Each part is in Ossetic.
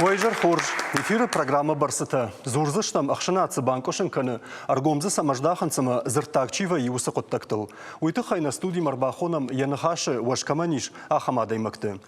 Уӕ изӕр хорз! Эфиры программӕ «Бӕрцытӕ» дзурдзыстӕм, ӕхсӕнад цы банкъуысын кӕны, ӕргом дзы цӕмӕ здахынц ӕмӕ дзырддаг чи вӕййы, уыцы хъуыддӕгтыл. Уый тыххӕй нӕ студимӕ ӕрбахонӕм, йӕ ныхасы уӕз кӕмӕн ис, ахӕм адӕймӕгты.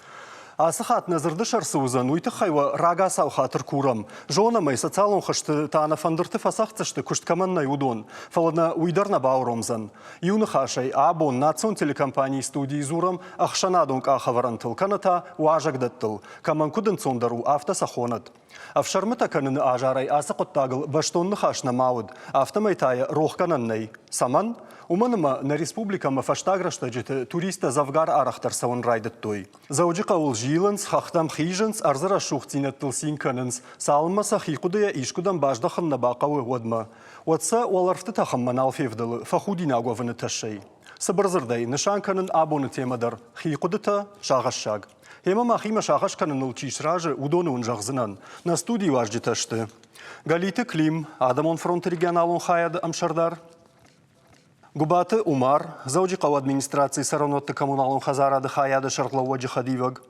Ацы хатт нӕ дзырды сӕр цы уыдзӕн, уый тыххӕй уӕ рагацау хатыр курӕм. Зонӕм ӕй, социалон хызты та нӕ фӕндырты фӕцӕгъддзысты, куыст кӕмӕн нӕй, уыдон. Фӕлӕ нӕ уый дӕр нӕ бауромдзӕн. Иу ныхасӕй, абон национ телекомпанийы студийы дзурӕм ӕхсӕнадон къахӕвӕрӕнтыл кӕнӕ та уазӕгдӕттыл, кӕмӕн куыд ӕнцондӕр у, афтӕ сӕ хонӕд. Ӕфсӕрмытӕ кӕныны азарӕй ацы хъуыддагыл бӕстон ныхас нӕма уыд, афтӕмӕй та йӕ рохгӕнӕн нӕй. Цӕмӕн? Уымӕн ӕмӕ нӕ республикӕмӕ фӕстаг рӕстӕджыты туристтӕ дзӕвгар арӕхдӕр цӕуын райдыдтой. Дзӕуджыхъӕуыл зилынц, хӕхтӕм хизынц, ӕрдзы рӕсугъддзинӕдтыл цин кӕнынц, цалынмӕ сӕ хи хъуыдыйӕ искуыдӕм баздӕхын нӕ бахъӕуы, уӕдмӕ. Уӕд сӕ уӕлӕрвты тӕхынмӕ нал февдӕлы фӕхудинаг уӕвыны тӕссӕй. Цыбыр дзырдӕй, нысан кӕнын абоны темӕ дӕр хи хъуыдытӕ, сагъӕссаг. Гъемӕ мӕхимӕ сагъӕс кӕныныл чи сразы, уыдоны уын зӕгъдзынӕн. Нӕ студийы уазджытӕ сты Галиты Клим, Адӕмон фронты регионалон хайады ӕмсӕрдар, Гуыбаты Умар, Дзӕуджыхъӕуы администрацийы цӕрӕнуӕтты коммуналон хӕдзарады хайады сӕргълӕууӕджы хӕдивӕг,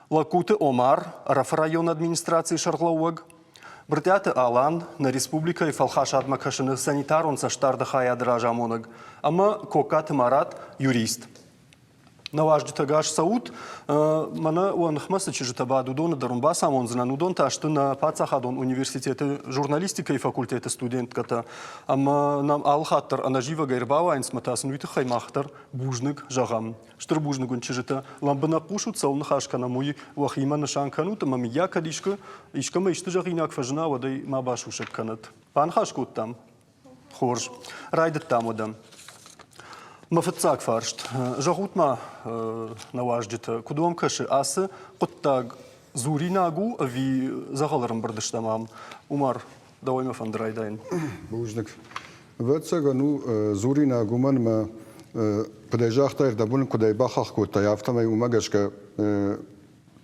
Лагкуты Омар, Ӕрӕфы районы администрацийы сӕргълӕууӕг, Брытъиаты Алан, нӕ республикӕйы фӕлхасадмӕ кӕсыны санитарон цӕстдарды хайады разамонӕг ӕмӕ Коккаты Марат, юрист. Нӕ уазджытӕ гас цӕут, мӕнӕ уӕ ныхмӕ цы чызджытӕ бады, уыдоны дӕр уын бацамондзынӕн. Уыдон та сты нӕ паддзахадон университеты журналистикӕйы факультеты студенткӕтӕ. Ӕмӕ нӕм алыхатт дӕр ӕнӕзивӕгӕй ӕрбауайынц, ӕмӕ та сын уый тыххӕй мах дӕр бузныг зӕгъӕм. Стыр бузныг уын, чызджытӕ. Лӕмбынӕг хъусут, цӕуыл ныхас кӕнӕм, уый уӕхимӕ нысан кӕнут ӕмӕ мыййаг кӕд искуы искӕмӕ исты зӕгъинаг фӕзына, уӕд ӕй ма басусӕг кӕнӕд. Баныхас кодтам? Хорз. Райдыдтам уӕдӕ. Мӕ фыццаг фарст. Зӕгъут-ма, нӕ уазджытӕ, куыд уӕм кӕсы, ацы хъуыддаг дзуринаг у ӕви дзӕгъӕл ӕрӕмбырд стӕм ам? Умар, дӕуӕй мӕ фӕнды райдайын. Бузныг. Ӕвӕццӕгӕн у дзуринаг уымӕн ӕмӕ куыдӕй загътай, ӕрдӕбон куыдӕй бахахх кодтай, афтӕмӕй уымӕ гӕсгӕ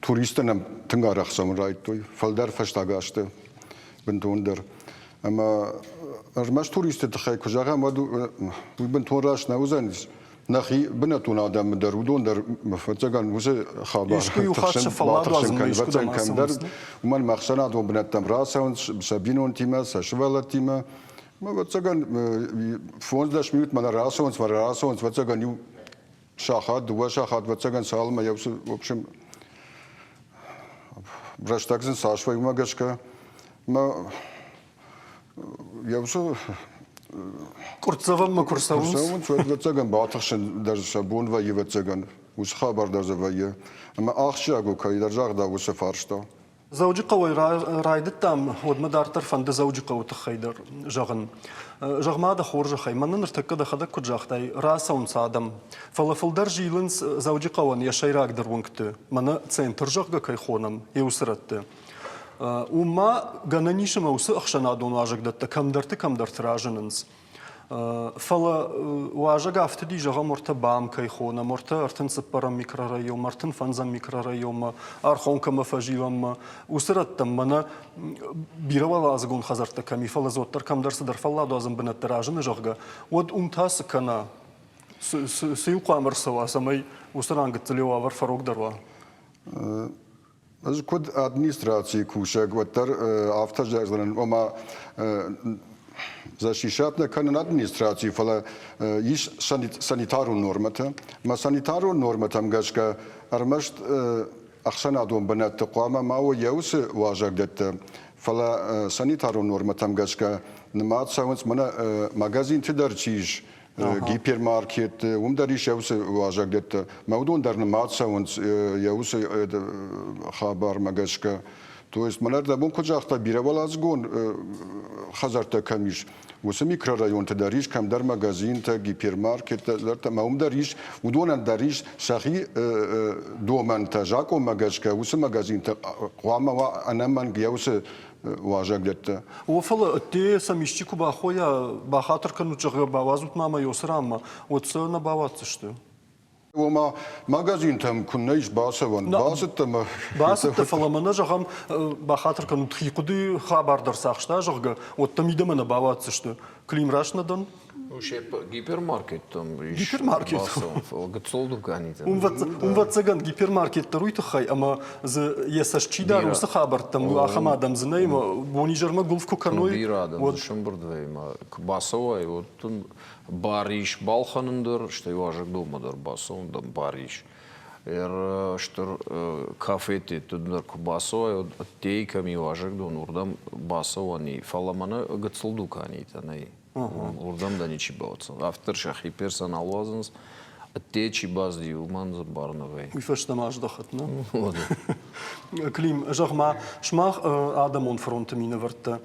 туристтӕ нӕм тынг арӕх цӕуын райдыдтой, фылдӕр фӕстаг азты бынтондӕр. Ӕмӕ ӕрмӕст туристты тыххӕй куы зӕгъӕм, уӕд уый бынтон раст нӕ уыдзӕнис. Нӕхи бынӕттон адӕмы дӕр, уыдон дӕр, ӕвӕццӕгӕн, уыцы хабар батыхсын кӕн, ӕвӕццӕгӕн, кӕмдӕр, уымӕн ӕмӕ ӕхсӕнадон бынӕттӕм рацӕуынц сӕ бинонтимӕ, сӕ сывӕллӕттимӕ. Ӕвӕццӕгӕн, фондз-дӕс минутмӕ нӕ рацӕуынц, фӕлӕ рацӕуынц, ӕвӕццӕгӕн, иу сахат, дыууӕ сахат, ӕвӕццӕгӕн, цалынмӕ йӕ уыцы, в общем, рӕстӕг сын цас вӕййы, уымӕ гӕсгӕ мӕ йӕ уыцы Къуырцдзӕвӕнмӕ куы рцӕуынц. Рцӕуынц, уӕд, ӕвӕццӕгӕн, батыхсын дӕр сӕ бон вӕййы, ӕвӕццӕгӕн, уыцы хабар дӕр дзы вӕййы. Ӕмӕ ахсджиаг у, кӕйдӕр загъдау уыцы фарста. Дзӕуджыхъӕуӕй райдыдтам, уӕдмӕ дарддӕр фӕнды Дзӕуджыхъӕуы тыххӕй дӕр зӕгъын. Зӕгъ-ма дӕ хорзӕхӕй, мӕнӕ ныртӕккӕ дӕхӕдӕг куыд загътай, рацӕуынц адӕм, фӕлӕ фылдӕр зилынц Дзӕуджыхъӕуӕн йӕ сӕйрагдӕр уынгты, мӕнӕ центр, зӕгъгӕ, кӕй хонӕм, йӕ уыцы рӕтты. Уым ма гӕнӕн ис ӕмӕ уыцы ӕхсӕнадон уазӕгдӕттӕ кӕмдӕрты-кӕмдӕрты разынынц. Фӕлӕ уазӕг афтыди, зӕгъӕм, уӕртӕ БАМ кӕй хонӕм, уӕртӕ 34-ӕм микрорайонмӕ, 35-ӕм микрорайонмӕ, Архонкӕмӕ фӕзилӕнмӕ, уыцы рӕттӕм мӕнӕ бирӕуӕладзыгон хӕдзӕрттӕ кӕм и, фӕлӕ дзы уӕддӕр кӕмдӕр цыдӕр фӕлладуадзӕн бынӕттӕ разыны, зӕгъгӕ, уӕд уым та цы кӕна? Цы-иу хъуамӕ ӕрцӕуа, цӕмӕй уыцы ран гыццыл йӕ уавӕр фӕрогдӕр уа? Ӕз куыд администрацийы кусӕг, уӕддӕр афтӕ зӕгъдзынӕн, ома защищать нӕ кӕнын администраци, фӕлӕ ис санитарон нормӕтӕ. Мӕ санитарон нормӕтӕм гӕсгӕ ӕрмӕст ӕхсӕнадон бынӕтты хъуамӕ ма уой йӕ уыцы уазӕгдӕттӕ, фӕлӕ санитарон нормӕтӕм гӕсгӕ нымад цӕуынц мӕнӕ магазинты дӕр чи ис, гипермаркетты, уым дӕр ис йӕ уыцы уазӕгдӕттӕ. Мӕ уыдон дӕр нымад цӕуынц йӕ уыцы хабармӕ гӕсгӕ. То есть мӕнӕ ӕрдӕбон куыд загъта, бирӕуӕладзыгон хӕдзӕрттӕ кӕм ис, уыцы микрорайонты дӕр ис кӕмдӕр магазинтӕ, гипермаркеттӕ, ӕмӕ уым дӕр ис, уыдонӕн дӕр ис сӕхи домӕнтӕ, закъонмӕ гӕсгӕ уыцы магазинтӕ хъуамӕ уа ӕнӕмӕнг йӕ уыцы уазӕгдӕттӕ. О, фӕлӕ ӕдде сӕм исчи куы бахойа, бахатыр кӕнут, зӕгъгӕ, бауадзут ма мӕ уыцы ранмӕ, уӕд сӕ нӕ бауадздзысты. Ома, магазинтӕм куыннӕ ис бацӕуӕн? Бацыдтӕ мӕ... Бацыдтӕ, фӕлӕ мӕнӕ, зӕгъӕм, бахатыр кӕнут, хи хъуыдыйы хабар дӕр цахста, зӕгъгӕ, уӕд дӕ мидӕмӕ нӕ бауадздзысты. Клим раст нӕ дӕн? Ну, гипермаркеттӕм ис. Гипермаркет. Гыццыл дуканитӕ. Уым ӕвӕццӕгӕн гипермаркет дӕр уый тыххӕй, ӕмӕ дзы йӕ цӕст чи дары, уыцы хабӕрттӕм ахӕм адӕм дзы нӕй, ӕмӕ бонизӕрмӕ гуылф куы кӕной. Бирӕ адӕм дзы сӕмбырд вӕййы, ӕмӕ куы бацӕуай, уӕд дын бар ис балхӕнын дӕр, стӕй уазӕгдонмӕ дӕр бацӕуын дӕм бар ис. Стыр кафеты дӕр куы бацӕуай, уӕд ӕддейы кӕм и уазӕгдон, уырдӕм бацӕуӕн и, фӕлӕ мӕнӕ гыццыл дуканитӕ нӕй. Уырдӕм дӕ ничи бауадздзӕн. Афтӕ сӕхи персонал уадзынц, ӕдде чи бацыди, уымӕн дзы бар нӕ вӕййы. Уый фӕстӕмӕ аздӕхӕт, нӕ? Клим, зӕгъ-ма, сымах адӕмон фронты минӕвӕрттӕ,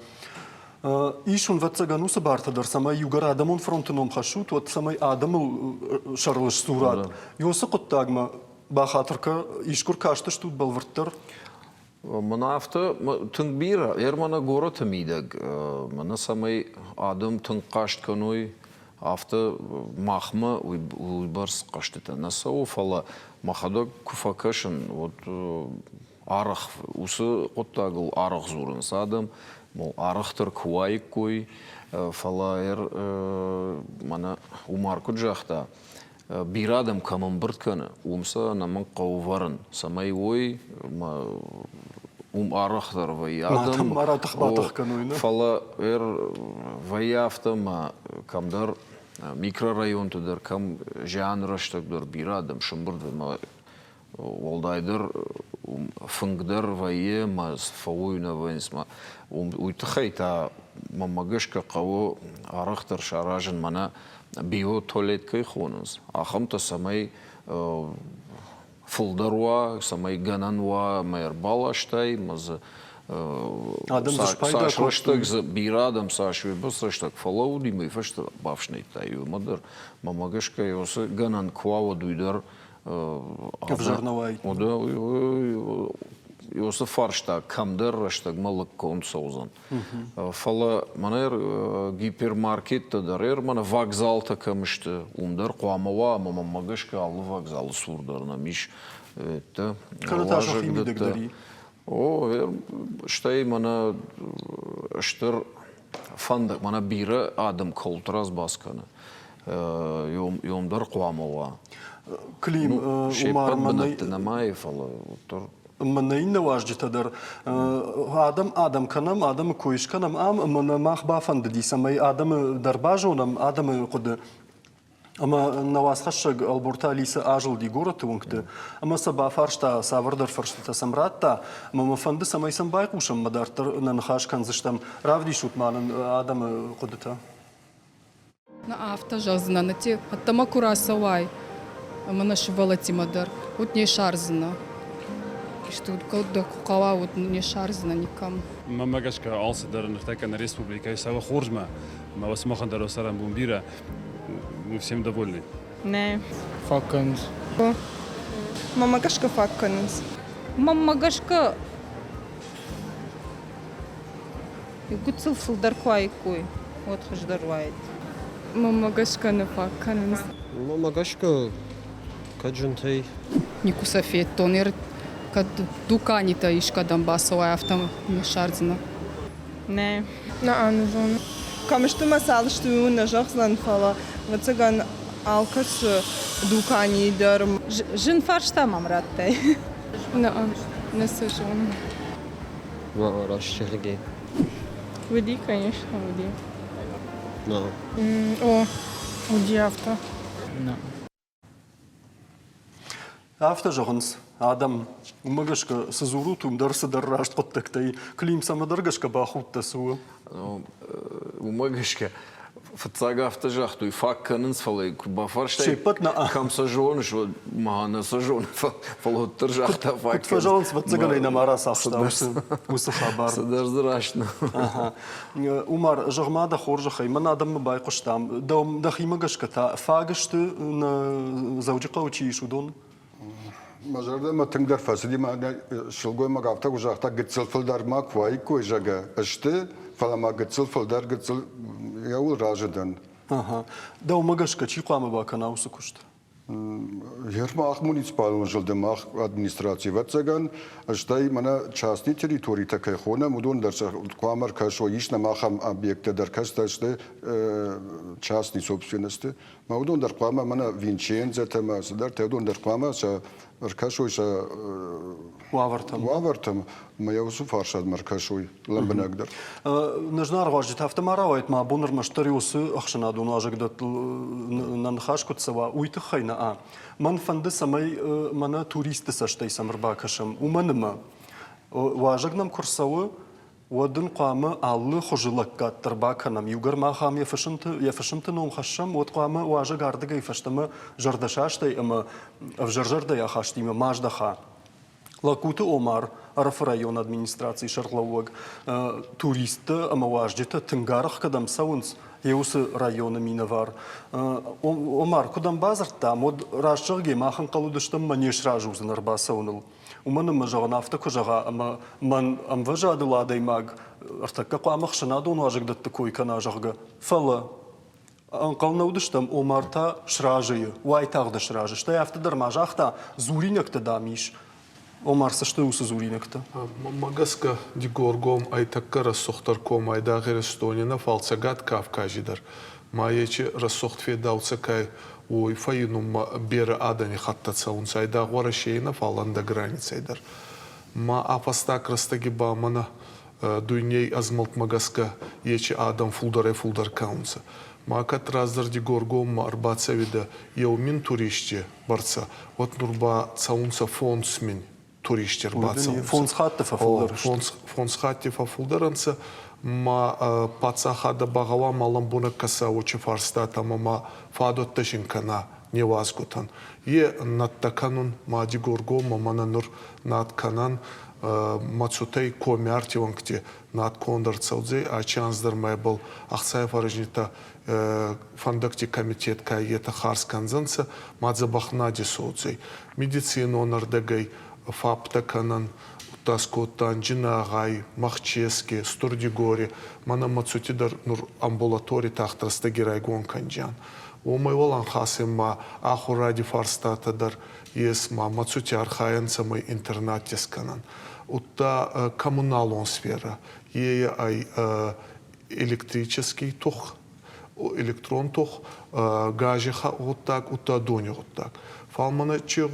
ис уын, ӕвӕццӕгӕн, уыцы бартӕ дӕр, цӕмӕй иугӕр адӕмон фронты ном хӕссут, уӕд цӕмӕй адӕмыл сӕрыл сдзурат. Уыцы хъуыддагмӕ бахатыр кӕ, искуы ркастыстут бӕлвырддӕр? Мӕнӕ афтӕ тынг бирӕ, ӕрмӕнӕ горӕты мидӕг, мӕнӕ цӕмӕй адӕм тынг хъаст кӕной, афтӕ махмӕ уыйбӕрц хъӕстытӕ нӕ цӕуы, фӕлӕ мӕхӕдӕг куы фӕкӕсын, уӕд арӕх уыцы хъуыддагыл арӕх дзурынц адӕм, арӕхдӕр куы уаиккой, фӕлӕ мӕнӕ Умар куыд загъта, бирӕ адӕм кӕм ӕмбырд кӕны, уым сӕ ӕнӕмӕнг хъӕуы вӕрын, цӕмӕй уой, уым арӕхдӕр вӕййы адӕм. Ма ратых-батых кӕной, нӕ? Фӕлӕ вӕййы афтӕ, ӕмӕ кӕмдӕр микрорайонты дӕр, кӕм зианы рӕстӕг дӕр бирӕ адӕм сӕмбырд ӕмӕ уӕлдайдӕр фынг дӕр вӕййы ӕмӕ фӕуой нӕ вӕййынц. Уый тыххӕй та мӕнмӕ гӕсгӕ хъӕуы арӕхдӕр саразын мӕнӕ биотуалет кӕй хонынц, ахӕмтӕ, цӕмӕй фылдӕр уа, цӕмӕй гӕнӕн уа ӕмӕ ӕрбаластай, ӕмӕ дзы цас рӕстӕг дзы бирӕ адӕм цас уыйбӕрц рӕстӕг фӕлӕууыди, уый фӕстӕ бафснайдта иумӕ дӕр. Мӕнмӕ гӕсгӕ, уыцы гӕнӕн куы уа, уӕд уый дӕр Ӕвзӕр нӕ уаид. Уыцы фарста кӕмдӕр рӕстӕгмӕ лыггонд цӕудзӕн. Фӕлӕ мӕнӕ гипермаркеттӕ дӕр, мӕнӕ вокзалтӕ кӕм сты, уым дӕр хъуамӕ уа, ӕмӕ мӕнмӕ гӕсгӕ алы вокзалы цур дӕр нӕм ис Кӕнӕ та сӕхи мидӕг дӕр и. О, стӕй мӕнӕ стыр фӕндаг, мӕнӕ бирӕ адӕм кӕуылты разбас кӕны, йом дӕр хъуамӕ уа. Клим, се ппӕт бынӕтты нӕма фӕлӕ уӕддӕр ӕмӕ нӕ иннӕ уазджытӕ дӕр адӕм адӕм кӕнӕм, адӕмы кой скӕнӕм ам, ӕмӕ нӕ мах бафӕндыди, цӕмӕй адӕмы дӕр базонӕм, адӕмы хъуыды. Ӕмӕ нӕ уацхӕссӕг Ӕлборты Алисӕ азылди горӕты уынгты ӕмӕ сӕ бафарста, цавӕрдӕр фӕрстытӕ сӕм радта, ӕмӕ мӕ фӕнды, цӕмӕй сӕм байхъусӕм ӕмӕ дарддӕр нӕ ныхас кӕндзыстӕм. Равдисут ма нын адӕмы хъуыдытӕ. Нӕ афтӕ зӕгъдзынӕн, ӕддӕмӕ куы рацӕуай ӕмӕ нӕ сывӕллӕттимӕ дӕр, уӕд не ссардзынӕ. Исты куы хъӕуа, уӕд не ссардзынӕ никӕм. Мӕнмӕ гӕсгӕ, алцыдӕр ныртӕккӕ нӕ республикӕйы цӕуы хорзмӕ, ӕмӕ сымахӕн дӕр цӕрӕнбон бирӕ. Мы всем довольны. Нӕ. Фаг кӕнынц. Мӕнмӕ гӕсгӕ фаг кӕнынц. Мӕнмӕ гӕсгӕ гыццыл фылдӕр куы уаиккой, уӕд хуыздӕр уаид. Мӕнмӕ гӕсгӕ нӕ фаг кӕнынц. Мӕнмӕ гӕсгӕ кӕд зынтӕй. Никуы сӕ федтон. Кӕд дуканитӕ искӕдӕм бацӕуай, афтӕ не ссардзынӕ. Нӕ. Нӕ зоны. Кӕм сты мӕ цал сты, уый нӕ зӕгъдзӕн, фӕлӕ, ӕвӕццӕгӕн, алкӕцы дуканийы дӕр. Зын фарста мӕм радтай. Нӕ, нӕ сӕ зонын. Раст Сергей. Уыди, конечно, уыди. Нӕ. О, уыди афтӕ. Нӕ. Афтӕ зӕгъынц адӕм. Уымӕ гӕсгӕ цы дзурут, уым дӕр цыдӕр раст хъуыддӕгтӕй Клим цӕмӕдӕр гӕсгӕ бахудтӕ цы у? Уымӕ гӕсгӕ фыццаг афтӕ загътой, фаг кӕнынц, фӕлӕ куы бафарстай, Се ппӕт нӕ кӕм сӕ зоныс, уӕд ма нӕ сӕ зоны, фӕлӕ уӕддӕр загъта фаг. Куыд фӕзӕгъынц, ӕвӕццӕгӕн ӕй нӕма рацахста уыцы хабар. Цыдӕр дзы раст нӕ. Умар, зӕгъ-ма дӕ хорзӕхӕй, мӕн адӕммӕ байхъуыстам. Дӕхимӕ гӕсгӕ та фаг сты, нӕ Дзӕуджыхъӕуы чи ис, уыдон? Мӕ зӕрдӕмӕ тынгдӕр фӕцыди, мӕ сылгоймаг афтӕ куы загъта, гыццыл фылдӕр ма куы уаиккой, зӕгъгӕ, сты, фӕлӕ ма гыццыл фылдӕр, гыццыл иуыл разы дӕн. Дӕумӕ гӕсгӕ чи хъуамӕ бакӕна уыцы куыст? Мах муниципалон зылды мах администраци ӕвӕццӕгӕн, стӕй мӕнӕ частный территоритӕ кӕй хонӕм, уыдон дӕр сӕ хъуамӕ ӕркӕсой. Ис нӕм ахӕм объекттӕ дӕр, кӕцытӕ сты частный собственности. Мӕ уыдон дӕр хъуамӕ мӕнӕ Винчензӕтӕ мӕ цыдӕртӕ, уыдон дӕр хъуамӕ сӕ ӕркӕсой сӕ уавӕртӕм. Уавӕртӕм ӕмӕ йӕ уыцы фарстатмӕ ӕркӕсой лӕмбынӕгдӕр. Нӕ зынаргъ уазджытӕ, афтӕ ма рауайӕд, ма абон ӕрмӕстдӕр уыцы ӕхсӕнадон уазӕгдӕттыл нӕ ныхас куыд цӕуа, уый тыххӕй нӕ. Мӕн фӕнды, цӕмӕй мӕнӕ туристты цӕстӕй сӕм ӕрбакӕсӕм, уымӕн ӕмӕ уазӕг нӕм куы рцӕуы, уӕд ын хъуамӕ алы хуызы лӕггад дӕр бакӕнӕм. Иугӕр мах ам йӕ фысымты ном хӕссӕм, уӕд хъуамӕ уазӕг ардыгӕй фӕстӕмӕ зӕрдӕсастӕй ӕмӕ ӕвзӕр зӕрдӕйы ахастимӕ ма здӕха. Лӕггуты Омар, Ӕрӕфы районы администрацийы сӕргълӕууӕг, туристтӕ ӕмӕ уазджытӕ тынг арӕх кӕдӕм цӕуынц, йе уыцы районы минӕвар. Омар, куыд ӕм бадзырдтам, уӕд раст зӕгъгӕ, мах ӕнхъӕл уыдыстӕм мӕ не сразы уыдзӕн ӕрбацӕуыныл. Уымӕн ӕмӕ, зӕгъын, афтӕ куы зӕгъа, ӕмӕ мӕн ӕмвӕзадыл адӕймаг ӕртӕккӕ хъуамӕ ӕхсӕнадон уазӕгдӕтты кой кӕна, зӕгъгӕ. Фӕлӕ ӕнхъӕл нӕ уыдыстӕм, Омар та сразы и, уайтагъд сразы. Стӕй афтӕ дӕр ма загъта, дзуринӕгтӕ, дам, ис. Омар, цы сты уыцы дзуринӕгтӕ? Мӕнмӕ гӕсгӕ, Дигоргом ӕй тӕккӕ рӕсугъддӕр ком айдагъ Иристони нӕ, фал Цӕгат Кавкази дӕр. Ма ечи рӕсугъд федауцӕ ка уой фӕййинунмӕ берӕ адӕни хӕццӕ цӕунцӕ айдагъ Уӕрӕсей нӕ, фал ӕндӕр границӕй дӕр. Ма а фӕстаг рӕстӕги ба мӕнӕ дуйней ӕзмӕлдмӕ гӕсгӕ ечи адӕм фулдӕрӕй-фулдӕр кӕнунцӕ. Ма кӕд раздӕр Дигоргоммӕ ӕрбацӕуидӕ еу мин туристи бӕрцӕ, уӕд нур ба цӕунцӕ 5000 туристи ӕрбацӕунцӕ. Фондз хатти фӕффулдӕр сты. Фондз хатти фӕффулдӕр ӕнцӕ. Ма паддзахадӕ ба гъӕуама лӕмбунӕг кӕса уочи фарстатӕмӕ ма фадуӕттӕ син кӕна не уазгутӕн. Е нӕдтӕ кӕнун ма Дигоргоммӕ мӕнӕ нур над кӕнӕн Мацутӕй Комиарти уӕнгти над конд ӕрцӕудзӕй, ачи анз дӕр мӕбӕл ӕхцай фӕрӕзнитӕ фӕндӕгти комитет ка етӕ харз кӕндзӕнцӕ, ма дзӕбӕх нади цӕудзӕй. Медицинон ӕрдӕгӕй фаптӕ кӕнӕн, удта скодтан Джинагъай, Махческе, Стурдигори, мӕнӕ Мацути дӕр нур амбулатори тагъд рӕстӕги райгон кӕнджиан. Уомӕй уӕлӕнхасӕн ма ахуради фарстатӕ дӕр ес, ма Мацути архайӕн, цӕмӕй интернаттӕ скӕнӕн. Удта коммуналон сферӕ, е ӕй электрический тух, электрон тух, гази гъуддаг, удта дони гъуддаг. Фал мӕнӕ чи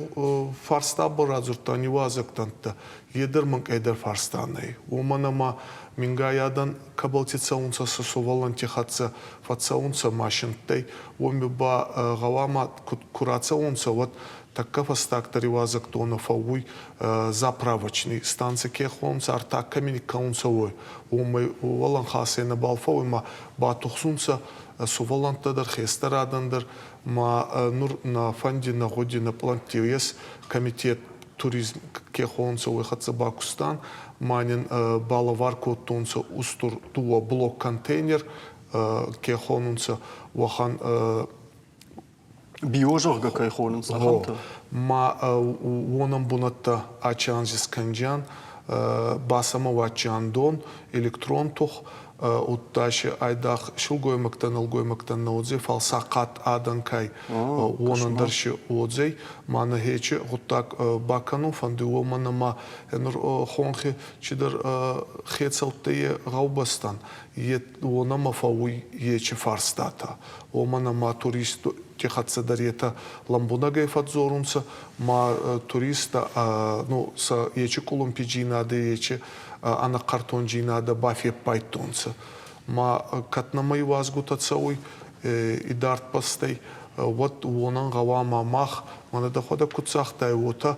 фарстабӕл радзурдта ниуазӕгдӕнттӕ, е дӕр мӕнкъӕйдӕр фарста нӕй. Уомӕн ӕма мингай адӕн кӕбӕлти цӕунцӕ сӕ сувӕллӕнтти хӕццӕ, фӕццӕунцӕ машинттӕй, уоми ба гъӕуама ку рацӕуонцӕ, уӕд тӕккӕ фӕстагдӕр иуазӕгдонӕ фӕууй заправочный станци ке хонунцӕ, артаг кӕми никкӕнунцӕ, уой. Уомӕй уӕлӕнхасӕй нӕбал фӕууй ма батухсунцӕ сувӕллӕнттӕ дӕр, хестӕр адӕн дӕр. Ма нур нӕ фӕнди, нӕ гъуди, нӕ пълӕнтти ес комитет туризм ке хонунцӕ, уой хӕццӕ бакустан. Ма нин балӕвар кодтонцӕ устур дууӕ блок-контейнер ке хонунцӕ, уӕхӕн Био, зӕгъгӕ, кӕй хонынц, ахӕмтӕ. Ма уонӕн бунӕттӕ ачи анзи скӕнджиан, бацӕмӕ уадджиан дон, электрон тух, удта си айдагъ силгоймӕгтӕ, нӕлгоймӕгтӕн нӕ уодзӕй, фал сахъат адӕн кӕй, уонӕн дӕр си уодзӕй. Ма нӕхечи гъуддаг бакӕнун фӕндуй, уомӕн ӕма нур хонхи чидӕр хецӕуттӕ е гъӕубӕстӕн, е уонӕмӕ фӕууй ечи фарстатӕ. Уомӕн ӕма туристти хӕццӕ дӕр етӕ лӕмбунӕгӕй фӕдздзорунцӕ, ма туристтӕ ну, сӕ ечи къулумпидзийнадӕ, ечи ӕнӕхъӕртондзийнадӕ бафеппайдтонцӕ. Ма кӕд нӕмӕ иуазгутӕ цӕуй идард бӕстӕй, уӕд уонӕн гъӕуама мах, мӕнӕ дӕхуӕдӕг куд загътай, уотӕ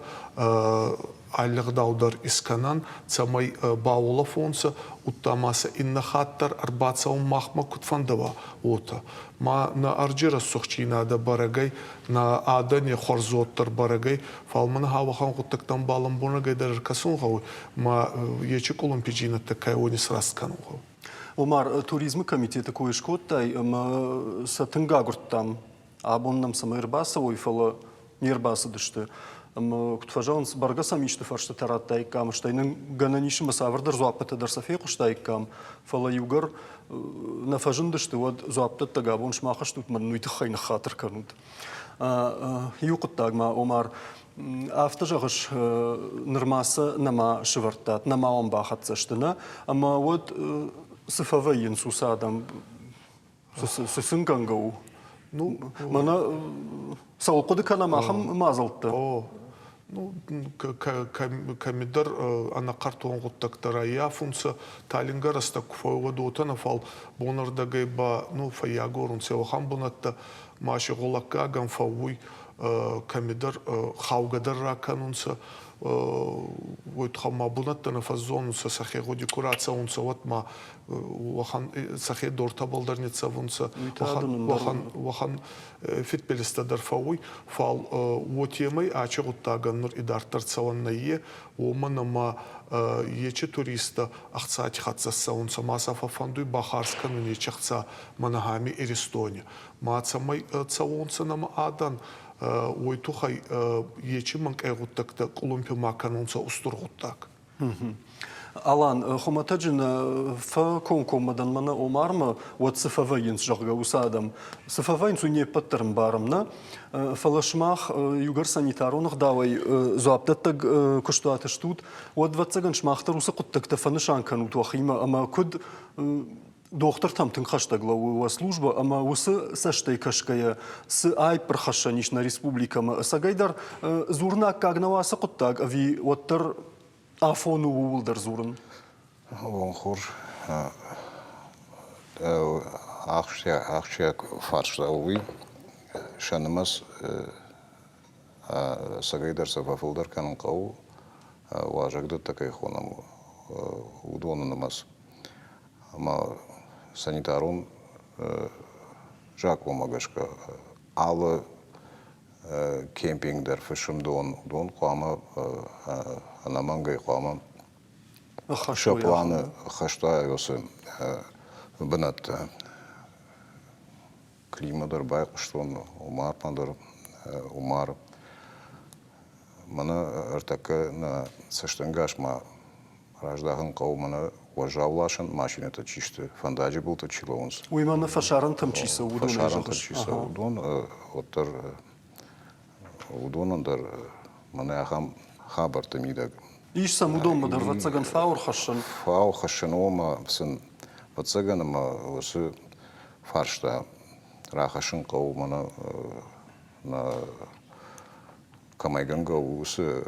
алли гъдау дӕр искӕнӕн, цӕмӕй бауолӕфонцӕ, удта ма сӕ иннӕ хатт дӕр ӕрбацӕун махмӕ куд фӕндӕуа, уотӕ. Ма нӕ ӕрджи рӕсугъддзийнадӕ бӕрӕг ӕй, нӕ адӕни хуӕрзуод дӕр бӕрӕг ӕй, фал мӕн ауӕхӕн гъуддӕгтӕн ба лӕмбунӕгӕй дӕр ӕркӕсун гъӕуй, ма ечи къулумпидзийнӕдтӕ ка уони сраст кӕнун гъӕуй. Омар, туризмы комитеты кой скодтай ӕмӕ сӕ тынг агуырдтам. Абон нӕм цӕмӕй ӕрбацӕуой, фӕлӕ не рбацыдысты. Ӕмӕ куыд фӕзӕгъынц, бӕргӕ сӕм исты фӕрстытӕ радтаиккам, стӕй нын гӕнӕн ис ӕмӕ цавӕрдӕр дзуаппытӕ дӕр сӕ фехъуыстаиккам, фӕлӕ иугӕр нӕ фӕзындысты, уӕд дзуапдӕттӕг абон сымах стут, мӕн уый тыххӕй ныххатыр кӕнут. Иу хъуыддаг ма, Омар, афтӕ зӕгъыс, нырма сӕ нӕма сывӕрдтат, нӕма уӕм бахӕццӕ сты, нӕ? Ӕмӕ уӕд цы фӕвӕййынц уыцы адӕм? Цы сын гӕнгӕ у? Ну, мӕнӕ цӕуыл хъуыды кӕнӕм ахӕм мадзӕлттӕ? О, ну, кӕмидӕр ӕнӕхъӕртон гъуддӕгтӕ раййафунцӕ, талингӕ рӕстӕг ку фӕууӕд, уотӕ нӕ, фал бонӕрдӕгӕй ба ну, фӕййагорунцӕ уӕхӕн бунӕттӕ, ма си гъулӕггагӕн фӕууй, кӕмидӕр хаугӕ дӕр ракӕнунцӕ, уой туххӕн ма бунӕттӕ нӕ фӕззонунцӕ, сӕхе гъуди ку рацӕунцӕ, уӕд ма уӕхӕн сӕхе дортӕбӕл дӕр ниццӕвунцӕ, уӕхӕн, уӕхӕн фидбилизтӕ дӕр фӕууй, фал уотемӕй ачи гъуддагӕн нур идарддӕр цӕуӕн нӕййе, уомӕн ӕма ечи туристтӕ ӕхцати хӕццӕ цӕунцӕ, ма сӕ фӕффӕндуй бахарз кӕнун ечи ӕхца мӕнӕ ами Иристони. Ма цӕмӕй цӕуонцӕ нӕмӕ адӕн, уой туххӕй ечи мӕнкъӕй гъуддӕгтӕ къулумпи ма кӕнунцӕ устур гъуддаг. Алан, хуымӕтӕджы нӕ фӕкомкоммӕ дӕн мӕнӕ Омармӕ, уӕд цы фӕвӕййынц, зӕгъгӕ, уыцы адӕм. Цы фӕвӕййынц, уый не ппӕт дӕр ӕмбарӕм, нӕ? Фӕлӕ сымах иугӕр санитарон ӕгъдауӕй дзуапдӕттӕг куыстуаты стут, уӕд, ӕвӕццӕгӕн, сымах дӕр уыцы хъуыддӕгтӕ фӕнысан кӕнут уӕхимӕ ӕмӕ куыд дохтыртӕм тынг хӕстӕг лӕууы уӕ службӕ ӕмӕ уыцы цӕстӕй кӕсгӕйӕ цы аипп ӕрхӕссӕн ис нӕ республикӕмӕ, ӕцӕгӕйдӕр дзурын аккаг нӕу ацы хъуыддаг ӕви уӕддӕр афон у ууыл дӕр дзурын? Бон хорз. Ахсджиаг фарста у уый. Сӕ нымӕц ӕцӕгӕйдӕр сӕ фӕфылдӕр кӕнын хъӕуы, уазӕгдӕттӕ кӕй хонӕм, уыдоны нымӕц. Ӕмӕ санитарон закъонмӕ гӕсгӕ алы кемпинг дӕр фысымдон, уыдон хъуамӕ ӕнӕмӕнгӕй хъуамӕ сӕ планы хӕстой уыцы бынӕттӕ. Климӕ дӕр байхъуыстон, Умармӕ дӕр, Умар. Мӕнӕ ӕртӕккӕ нӕ цӕстӕнгас ма раздахын хъӕуы мӕнӕ уӕззауласӕн машинӕтӕ чи сты, фӕндаджы былты чи лӕууынц. Уый мӕнӕ фӕсарӕнтӕм чи цӕуы, уыдон Фӕсарӕнтӕм чи цӕуы, уыдон уӕддӕр уыдонӕн дӕр мӕнӕ ахӕм хабӕртты мидӕг. Ис сӕм уыдонмӕ дӕр, ӕвӕццӕгӕн, фау ӕрхӕссӕн. Фау хӕссӕн, ома сын, ӕвӕццӕгӕн, ӕмӕ уыцы фарста рахӕссын хъӕуы мӕнӕ нӕ кӕмӕйгӕнгӕ у, уыцы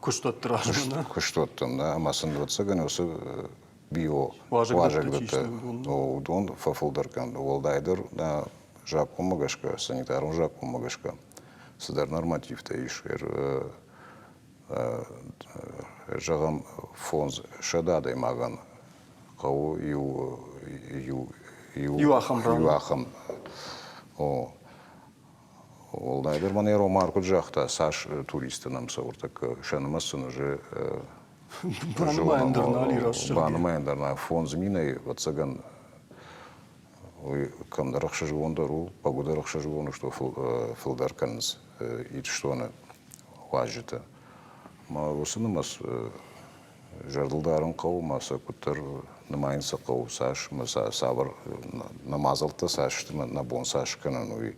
куыстуӕтты размӕ, нӕ? Куыстуӕттӕм, нӕ, ӕмӕ сын ӕвӕццӕгӕн уыцы био уазӕгдӕттӕ, уыдон фӕфылдӕр кӕн, уӕлдайдӕр нӕ закъонмӕ гӕсгӕ, санитарон закъонмӕ гӕсгӕ цыдӕр нормативтӕ ис. Зӕгъӕм, 500 адӕймагӕн хъӕуы иу иу иу ахӕм иу ахӕм. О, уӕлдайдӕр мӕнӕ Ромар куыд загъта, цас туристтӕ нӕм цӕуы ӕртӕккӕ, сӕ нымӕц сын уже банымайӕн дӕр нал и раст Банымайӕн дӕр нал. 5000-ӕй, ӕвӕццӕгӕн, уый кӕмдӕр ӕхсызгондӕр у, бӕгуыдӕр ӕхсызгон у, что фылдӕр кӕнынц Ирыстоны уазджытӕ. Ӕмӕ уыцы нымӕц зӕрдыл дарын хъӕуы ӕмӕ сӕ куыддӕр нымайын сӕ хъӕуы, цас ӕмӕ цавӕр нӕ мадзӕлттӕ цас сты ӕмӕ нӕ бон цас скӕнӕн, уый.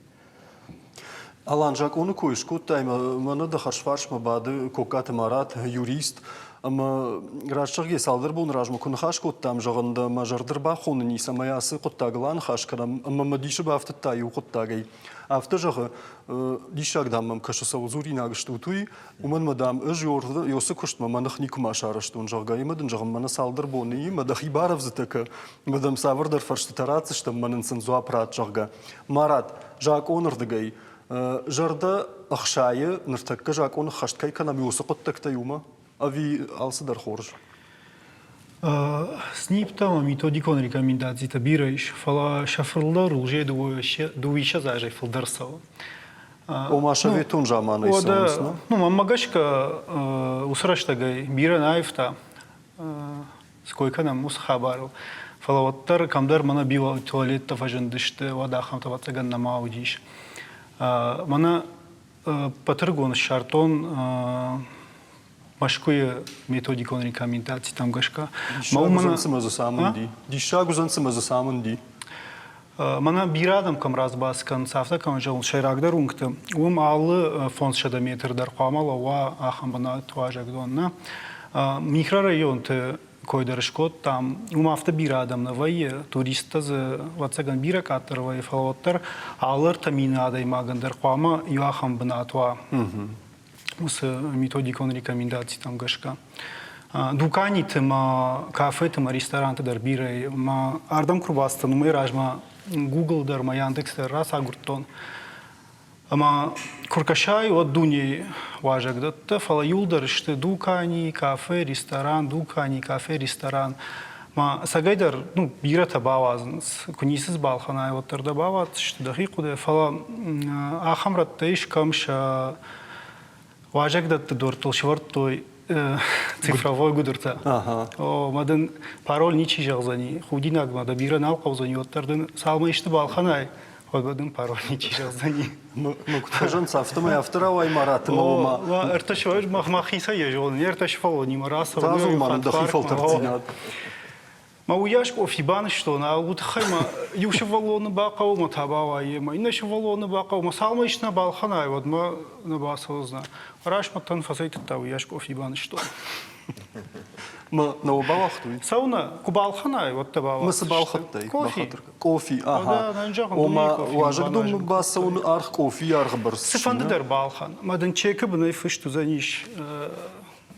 Алан, закъоны кой скодтай, мӕнӕ дӕ хӕрзфарсмӕ бады Коккаты Марат, юрист. Ӕмӕ раст зӕгъгӕ, цалдӕр боны размӕ куы ныхас кодтам, зӕгъын дӕ мӕ зӕрдӕ ӕрбахоныни, цӕмӕй ацы хъуыддагыл аныхас кӕнӕм, ӕмӕ мӕ дисы бафтыдта иу хъуыддагӕй. Афтӕ зӕгъы, диссаг, дам, мӕм кӕсы, цӕуыл дзуринаг стут, уый, уымӕн мӕ, дам, ӕз Йосы куыстмӕ мӕ ных никуыма сарӕзтон, зӕгъгӕ, ӕмӕ дын, зӕгъын, мӕнӕ цалдӕр боны и, мӕ дӕхи барӕвдзытӕ кӕ, мӕ дӕм цавӕрдӕр фӕрстытӕ ратдзыстӕм, мӕ нын сын дзуапп ратт, зӕгъгӕ. Марат, закъонырдыгӕй зӕрдӕ ӕхсайы, ныртӕккӕ закъон ӕххӕст кӕй кӕнӕм, уыцы хъуыддӕгтӕй уымӕ? Ӕви алцыдӕр хорз? СНИП-тӕ ӕмӕ методикон рекомендацитӕ бирӕ ис, фӕлӕ сӕ фылдӕр уже дыууиссӕдз азӕй фылдӕр цӕуы. Ома советон заманӕй цӕуынц, нӕ? Ну, мӕнмӕ гӕсгӕ, уыцы рӕстӕгӕй бирӕ нӕ аивта, ской кӕнӕм уыцы хабарыл. Фӕлӕ уӕддӕр кӕмдӕр мӕнӕ биотуалеттӕ фӕзындысты, уӕд ахӕмтӕ ӕвӕццӕгӕн нӕма уыдис. Мӕнӕ Пӕтыргон ссардтон Мӕскуыйы методикон рекомендацитӕм гӕсгӕ. Диссаг уыдзӕн, цымӕ дзы цы амынди? Диссаг уыдзӕн, цымӕ дзы цы амынди? Мӕнӕ бирӕ адӕм кӕм разбац кӕнынц, афтӕ кӕм зӕгъын, сӕйрагдӕр уынгты, уым алы 500 метр дӕр хъуамӕ лӕууа ахӕм бынат уазӕгдон. Нӕ? Микрорайонты кой дӕр скодтам, уым афтӕ бирӕ адӕм нӕ вӕййы, туристтӕ дзы, ӕвӕццӕгӕн, бирӕ къаддӕр вӕййы, фӕлӕ уӕддӕр алы 3000 адӕймагӕн дӕр хъуамӕ иу ахӕм бынат уа. Уыцы методикон рекомендацитӕм гӕсгӕ. Дуканиты ма, кафеты ма, ресторанты дӕр бирӕ. Ма ардӕм куы рбацыдтӕн, уымӕй размӕ Google дӕр ма Яндекс дӕр рацагуырдтон. Ӕмӕ куы ркӕсай, уӕд дунейы уазӕгдӕттӕ, фӕлӕ иуылдӕр сты дукани, кафе, ресторан, дукани, кафе, ресторан. Ма ӕцӕгӕйдӕр ну, бирӕтӕ бауадзынц. Куы ницы дзы балхӕнай, уӕддӕр дӕ бауадздзысты дӕхи хъуыды. Фӕлӕ ахӕм рӕттӕ ис, кӕм сӕ уазӕгдӕтты дуртыл сӕвӕрдтой цифровой гуыдыртӕ. О, мӕ дын пароль ничи зӕгъдзӕни, худинагмӕ дӕ бирӕ нал хъӕудзӕни, уӕддӕр дын цалынмӕ исты балхӕнай, уӕдмӕ дын пароль ничи зӕгъдзӕни. Куыд фӕзынц, афтӕмӕй афтӕ рауай ма ратты ма. Ӕртӕ сывӕллоны мӕхицӕй йӕ зонын, ӕртӕ сывӕллонимӕ рацӕуын. Радзур ма нын дӕхи фӕлтӕрддзинад. Мӕ уыйас къофи банызтон, ау уый тыххӕй мӕ иу сывӕллоны бахъӕуы мӕ та бауайы, мӕ иннӕ сывӕллоны бахъӕуы, мӕ цалынмӕ ис нӕ балхӕнай, уӕдмӕ нӕ бацӕудзынӕ. Раст мӕ тӕн фӕцӕйтыдта, уыйас къофи банызтон. Мӕ нӕ бауагътой? Цӕуынӕ, куы балхӕнай, уӕд дӕ бауагъдзысты. Мӕ цы балхӕдтай? Кофи. Къофи, аха. Ома уазӕгдонмӕ бацӕуыны аргъ къофийы аргъы бӕрц. Цыфӕнды дӕр балхӕн. Мӕ дын чекы бынӕй фыст уыдзӕнис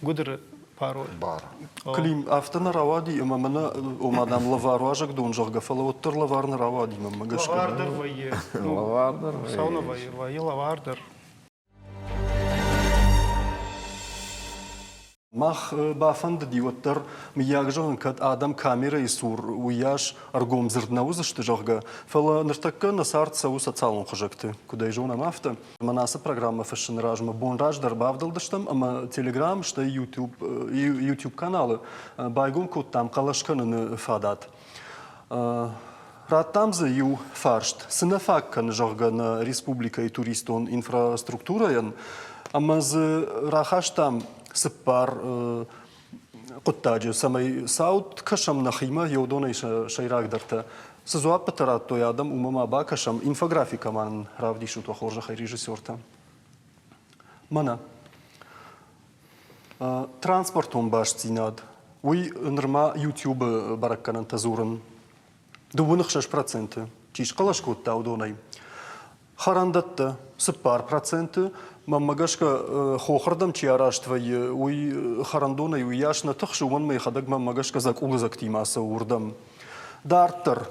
гуыдыры пароль. Бар. Клим, афтӕ нӕ рауади, ӕмӕ мӕнӕ, ома, дам, лӕвар уазӕгдон, зӕгъгӕ, фӕлӕ уӕддӕр лӕвар нӕ рауади мӕнмӕ гӕсгӕ. Лӕвар дӕр вӕййы. Лӕвар дӕр вӕййы. Сау нӕ вӕййы, вӕййы лӕвар дӕр. Мах бафӕндыди уӕддӕр, мыййаг зӕгъын, кӕд адӕм камерӕйы цур уыйас ӕргом дзырд нӕ уыдзысты, зӕгъгӕ, фӕлӕ ныртӕккӕ нӕ цард цӕуы социалон хызӕгты, куыд ӕй зонӕм, афтӕ. Мӕн ацы программӕ фыссыны размӕ бон раздӕр бавдӕлдыстӕм ӕмӕ Telegram, стӕй YouTube, YouTube каналы байгом кодтам хъӕлӕс кӕныны фадат. Радтам дзы иу фарст, цы нӕ фаг кӕны, зӕгъгӕ, нӕ республикӕйы туристон инфраструктурӕйӕн, ӕмӕ дзы рахастам цыппар хъуыддаджы, цӕмӕй цауд кӕсӕм нӕхимӕ, еудонӕй сӕ сӕйрагдӕртӕ. Цы дзуаппытӕ радтой адӕм, уымӕ ма бакӕсӕм. Инфографикӕ ма нын равдисут уӕ хорзӕхӕй режиссертӕ. Мӕнӕ. Транспортон бастдзинад. Уый нырма YouTube-ы бӕрӕггӕнӕнтӕ дзурын. 66% чи схъӕлӕс кодта, уыдонӕй. Хӕрӕндӕттӕ 4%. Мӕнмӕ гӕсгӕ, хохырдӕм чи арӕзт вӕййы, уый хӕрӕндонӕй уыйас нӕ тыхсы, уымӕн мӕ йӕхӕдӕг мӕнмӕ гӕсгӕ дзӕкъулыдзӕгтимӕ цӕуы уырдӕм. Дарддӕр.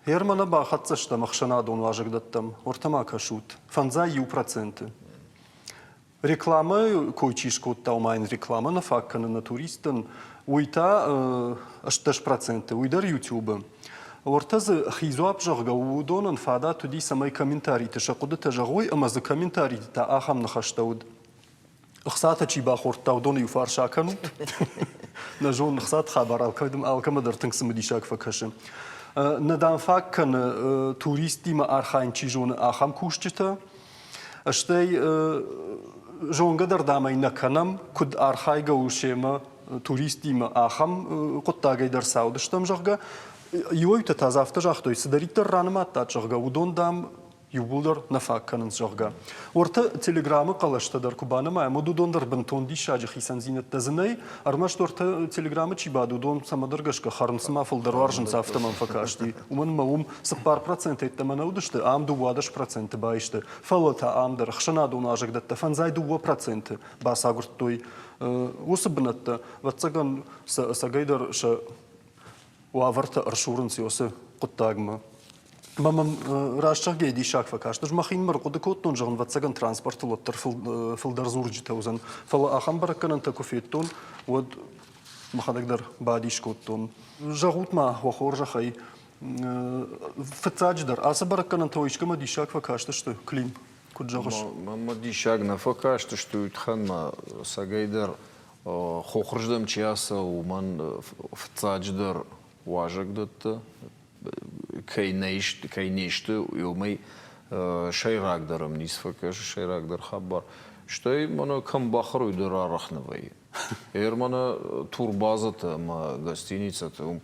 Гъер мӕнӕ бахӕццӕ стӕм ӕхсӕнадон уазӕгдӕттӕм. Уӕртӕ ма кӕсут. Фӕндзай иу проценты. Рекламӕйы кой чи скодта, ома йын рекламӕ нӕ фаг кӕны нӕ туристтӕн, уый та 18%, уый дӕр YouTube-ы. Уӕртӕ дзы хидзуапп, зӕгъгӕ, уыдонӕн фадат уыди, цӕмӕй комментариты сӕ хъуыдытӕ зӕгъой ӕмӕ дзы комментариты та ахӕм ныхӕстӕ уыд. Ӕхцатӕ чи бахордта, уыдоны иу фарс акӕнут. Нӕ зонын, ӕхцаты хабар алкӕмӕ дӕр тынг цымыдисаг фӕкӕсы. Нӕ дам фаг кӕны туристтимӕ архайын чи зоны, ахӕм кусджытӕ. Стӕй зонгӕ дӕр дам ӕй нӕ кӕнӕм, куыд архайгӕ у семӕ туристтимӕ, ахӕм хъуыддагӕй дӕр цаудыстӕм, зӕгъгӕ. Иуӕй-иутӕ та дзы афтӕ загътой, цыдӕриддӕр ранымадтат, зӕгъгӕ, уыдон, дам, иууылдӕр нӕ фаг кӕнынц, зӕгъгӕ. Уӕртӕ Телеграмы хъӕлӕстӕ дӕр куы банымайӕм, уӕд уыдон дӕр бынтон диссаджы хицӕндзинӕдтӕ дзы нӕй, ӕрмӕст уӕртӕ Телеграмы чи бады, уыдон цӕмӕдӕр гӕсгӕ хӕрын цыма фылдӕр уарзынц, афтӕ мӕм фӕкасти. Уымӕн ӕмӕ уым 4% йеддӕмӕ нӕ уыдысты, ам 12% баисты. Фӕлӕ та ам дӕр ӕхсӕнадон уазӕгдӕттӕ 52% бацагуырдтой уыцы бынӕттӕ. Ӕвӕццӕгӕн, сӕ ӕцӕгӕйдӕр сӕ уавӕртӕ ӕрсурынц уыцы хъуыддагмӕ. Мӕ мӕм раст зӕгъгӕйӕ диссаг фӕкаст. Ӕз мӕхинымӕр хъуыды кодтон, зӕгъын, ӕвӕццӕгӕн, транспортыл уӕддӕр фылдӕр дзурджытӕ уыдзӕн. Фӕлӕ ахӕм бӕрӕггӕнӕнтӕ куы федтон, уӕд мӕхӕдӕг дӕр бадис кодтон. Зӕгъут-ма, уӕ хорзӕхӕй, фыццаджыдӕр, ацы бӕрӕггӕнӕнтӕ уӕ искӕмӕ диссаг фӕкастысты, Клим? Куыд зӕгъыс? Мӕнмӕ диссаг нӕ фӕкастысты, уый тыххӕн ма цӕгӕйдӕр хохырздӕм чи ацӕуы, уымӕн фыццаджыдӕр уазӕгдӕттӕ кӕй нӕ кӕй не сты, уымӕй сӕйрагдӕр ӕм ницы фӕкӕсы, сӕйрагдӕр хабар. Стӕй мӕнӕ кӕм бахӕрой дӕр арӕх нӕ вӕййы. Гъер мӕнӕ турбазӕтӕ ӕмӕ гостиницӕтӕ уым.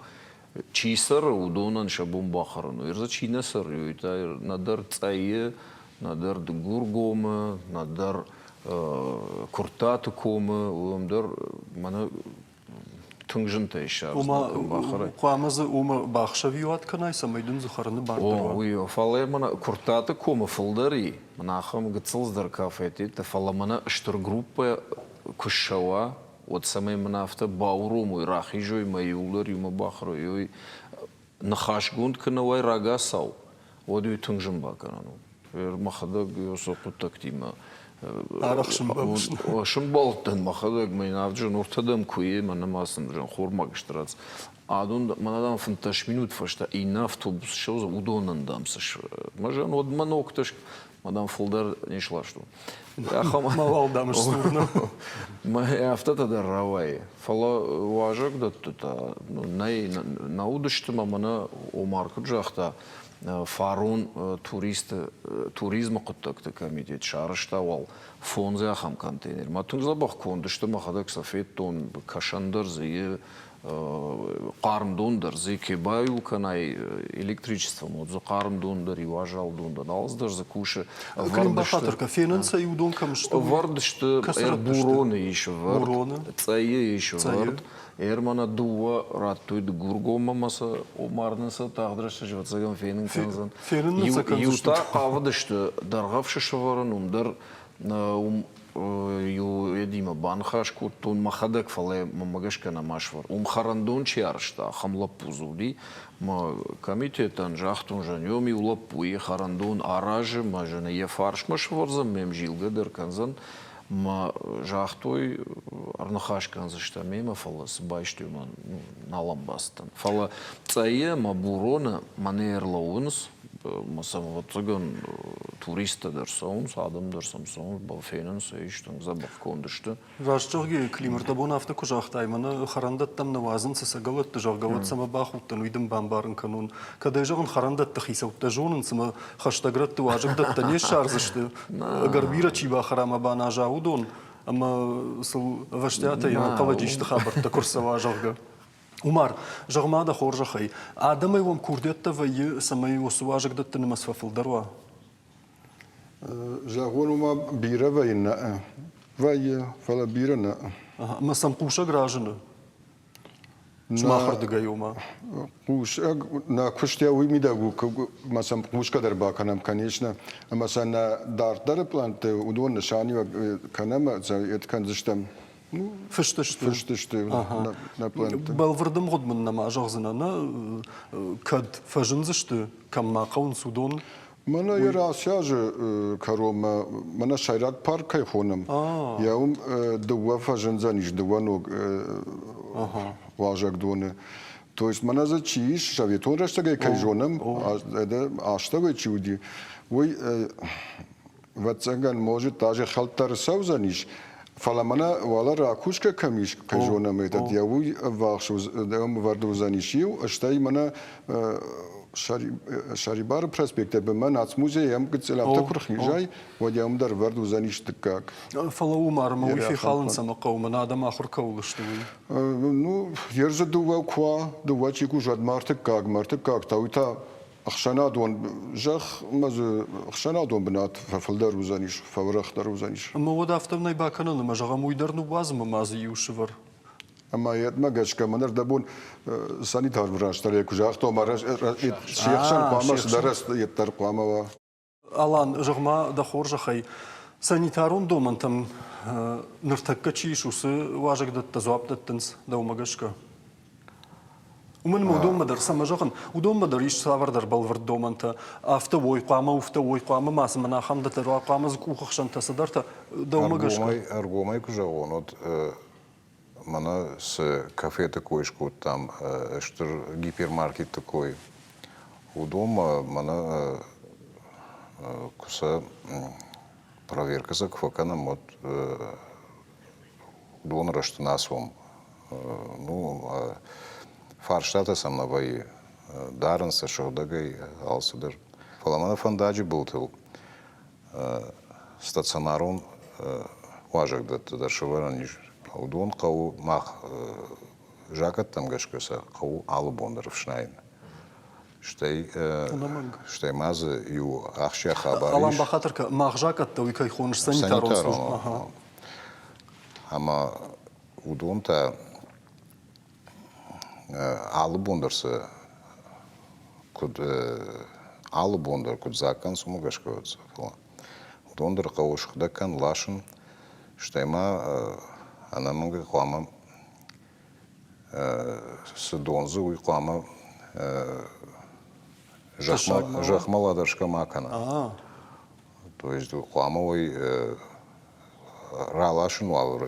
Чи цӕры, уыдонӕн сӕ бон бахӕрын у. Ир дзы чи нӕ цӕры, уый та нӕдӕр Цъӕйы, нӕдӕр Дыгургомы, нӕдӕр Куырттаты комы, уым дӕр мӕнӕ тынг зынтӕй ссардзынӕ кӕм бахӕрай. Хъуамӕ дзы уымӕ бахсӕвиуат кӕнай, цӕмӕй дын дзы хӕрыны бар дӕр уа. Уый, фӕлӕ мӕнӕ Куырттаты комы фылдӕр и, мӕнӕ ахӕм гыццылдӕр кафетӕ, фӕлӕ мӕнӕ стыр группӕ куы ссӕуа, уӕд цӕмӕй мын афтӕ бауромой, рахизой мӕ иуылдӕр иумӕ бахӕрой, уый ныхасгонд куы нӕ уай рагацау, уӕд уый тынг зын бакӕнӕн у. Мӕхӕдӕг уыцы хъуыддӕгтимӕ сымбӕлдтӕн мӕхӕдӕг мӕ авджын ортӕдӕм куы и, мӕ нымӕц ын хормаг стыр Адон мӕнӕ дам 15 минут фӕстӕ иннӕ автобус ссӕудзӕн, уыдонӕн дам цы мӕ зӕгъын, уӕд мӕ ногтӕ мӕ дам фылдӕр не сластон. Мауал дам сдзурын. Афтӕтӕ дӕр рауайы. Фӕлӕ уазӕгдӕтты та нӕй, нӕ уыдысты мӕ мӕнӕ Омар куыд загъта, фарон туристы туризмы хъуыддӕгты комитет сарӕзта уал фондз ахӕм контейнер. Мӕ тынг дзӕбӕх конд сты, мӕхӕдӕг сӕ федтон, кӕсӕн дӕр дзы и, хъарм дон дӕр дзы ке баиу кӕнай электричество уӕд дзы хъарм дон дӕр и уазал дон дӕр алцыдӕр дзы кусы. Бахатыр фенын сӕ иу дон кӕм сты? Ӕвӕрд сты Буроны ис ӕвӕрд, Цъӕйы ис ӕвӕрд. Ӕрмӕнӕ дыууӕ радтой Дыгургоммӕ ӕмӕ сӕ Омар нын сӕ тагъд рӕстӕджы ӕвӕццӕгӕн фенын кӕндзӕн. Иу та хъавыдысты Дӕргъӕвсы сӕвӕрын, уым дӕр уым иу Эдимӕ баныхас кодтон мӕхӕдӕг, фӕлӕ мӕнмӕ гӕсгӕ нӕма сфӕр. Уым хӕрӕндон чи арӕзта, ахӕм лӕппу дзы уыди. Мӕ комитетӕн загътон, зӕгъын, иу лӕппу йӕ хӕрӕндон аразы, мӕ зӕгъын, йӕ фарсмӕ сӕвӕрдзӕн, мӕм зилгӕ дӕр кӕндзӕн. Мӕ загътой, ӕрныхас кӕндзыстӕм мемӕ, фӕлӕ цы байстой, мӕ нал ӕмбӕрстӕн. Фӕлӕ Цъӕйы ӕмӕ Буроны мӕнӕ ӕрлӕууынц, ӕмӕ сӕм, ӕвӕццӕгӕн, туристтӕ дӕр цӕуынц, адӕм дӕр сӕм цӕуынц, фенынц ӕй, тынг дзӕбӕх конд сты. Раст зӕгъгӕ, Климыр, дӕ бон афтӕ куы загътай, мӕнӕ хӕрӕндӕттӕм нӕ уадзынц ӕцӕгӕлӕтты, зӕгъгӕ, уӕд цӕмӕ бахудтӕн, уый дын бамбарын кӕнон. Кӕд ӕй, зӕгъын, хӕрӕндӕтты хицӕуттӕ зонынц ӕмӕ хӕстӕг рӕтты уазӕгдӕттӕ не ссардзысты, ӕгӕр бирӕ чи бахӕра ӕмӕ баназа, уыдон, ӕмӕ сыл ӕвӕстиатӕй ӕнӕнхъӕлӕджы исты хабӕрттӕ куы рцӕуа, зӕгъгӕ. Умар, зӕгъ-ма дӕ хорзӕхӕй, адӕмӕй уӕм курдиӕттӕ вӕййы, цӕмӕй уыцы уазӕгдӕтты нымӕц фӕфылдӕр уа? Зӕгъон, уымӕ бирӕ вӕййы нӕ. Вӕййы, фӕлӕ бирӕ нӕ. Ӕмӕ сӕм хъусӕг разыны? Сымахырдыгӕй ома? Хъусӕг нӕ куыстӕ уый мидӕг у, ӕмӕ сӕм хъусгӕ дӕр бакӕнӕм, конечно. Ӕмӕ сӕ нӕ дарддӕры пълӕнтты уыдон нысаниуӕг кӕнӕм, ӕд кӕндзыстӕм. Фыст сты. Фыст сты нӕ пълӕнтты. Бӕлвырд ӕмгъуыд мын нӕма зӕгъдзынӕ, нӕ кӕд фӕзындзысты, кӕм ма хъӕуынц, уыдон? Мӕнӕ йӕ ацы азы кӕронмӕ, мӕнӕ сӕйраг парк кӕй хонӕм, йӕ уым дыууӕ фӕзындзӕнис, дыууӕ ног уазӕгдоны. То есть мӕнӕ дзы чи ис, советон рӕстӕгӕй кӕй зонӕм, астӕуӕй чи уыди, уый ӕвӕццӕгӕн, может, даже хӕлддӕр цӕудзӕнис, фӕлӕ мӕнӕ уӕлӕ ракушкӕ кӕм ис, кӕй зонӕм, этот йӕ уый ӕввахс ӕвӕрд уыдзӕнис иу, стӕй мӕнӕ Сӕрибары проспектӕй бынмӕ нацмузей ӕм гыццыл афтӕ куы рхизай, уӕд йӕм дӕр ӕвӕрд уыдзӕнис дыккаг. Фӕлӕ уым ӕмӕ уый фехалын цӕмӕ хъӕуы, мӕнӕ адӕм ахуыр кӕуыл сты, уый? Ну, ерзы дыууӕ куы уа, дыууӕ чи куы уӕд ма ӕртыккаг, ма ӕртыккаг та уый та ӕхсӕнадон зӕхх ӕмӕ дзы ӕхсӕнадон бынат фӕфылдӕр уыдзӕнис, фӕуӕрӕхдӕр уыдзӕнис. Ӕмӕ уӕд афтӕ нӕй бакӕнӕн, ӕмӕ зӕгъӕм, уый дӕр ныууадзӕм ӕмӕ дзы иу сывӕр. Ӕмӕ йедмӕ гӕсгӕ мӕн ӕрдӕбон санитар врачтӕ куы загъта, ӕмӕ се хсӕн хъуамӕ цыдӕр йеддӕр хъуамӕ уа. Алан, зӕгъ-ма дӕ хорзӕхӕй, санитарон домӕнтӕм ныртӕккӕ чи ис, уыцы уазӕгдӕттӕ дзуапп дӕттынц дӕумӕ гӕсгӕ? Уымӕн ӕмӕ уыдонмӕ дӕр, цӕмӕ зӕгъын, уыдонмӕ дӕр ис цавӕрдӕр бӕлвырд домӕнтӕ. Афтӕ уой, хъуамӕ уфтӕ уой, хъуамӕ ма цы мӕн ахӕм дӕр уа, хъуамӕ дзы къухыхсӕнтӕ цыдӕртӕ. Дӕумӕ гӕсгӕ. Ӕргомӕй куы зӕгъон, уӕд мӕнӕ цы кафеты кой скодтам, стыр гипермаркетты кой, уыдонмӕ мӕнӕ куы сӕ проверкӕ сӕ куы фӕкӕнӕм, уӕд уыдон рӕзты нӕ цом. Ну, фарстатӕ сӕм нӕ вӕййы, дарынц сӕ сыгъдӕгӕй алцыдӕр. Фӕлӕ мӕнӕ фӕндаджы былтыл стационарон уазӕгдӕтты дӕр сӕвӕрӕн ис. Уыдон хъӕуы мах. Закъӕттӕм гӕсгӕ сӕ хъӕуы алы бон дӕр ӕфснайын. Стӕй, стӕй ма дзы иу ахсджиаг хабар ис. Алан, бахатыр кӕн, мах закъӕттӕ уый кӕй хоныс санитарон службӕ. Ӕмӕ уыдон та алы бон дӕр сӕ куыд алы бон дӕр куыд дзаг кӕнынц, уымӕ гӕсгӕ фӕлӕ уыдон дӕр хъӕуы сыгъдӕг кӕнын, ласын, стӕй ма ӕнӕмӕнгӕй хъуамӕ цы дон дзы, уый хъуамӕ зӕхмӕ лӕдӕрсгӕ ма кӕна. То есть хъуамӕ уой раласын уавӕр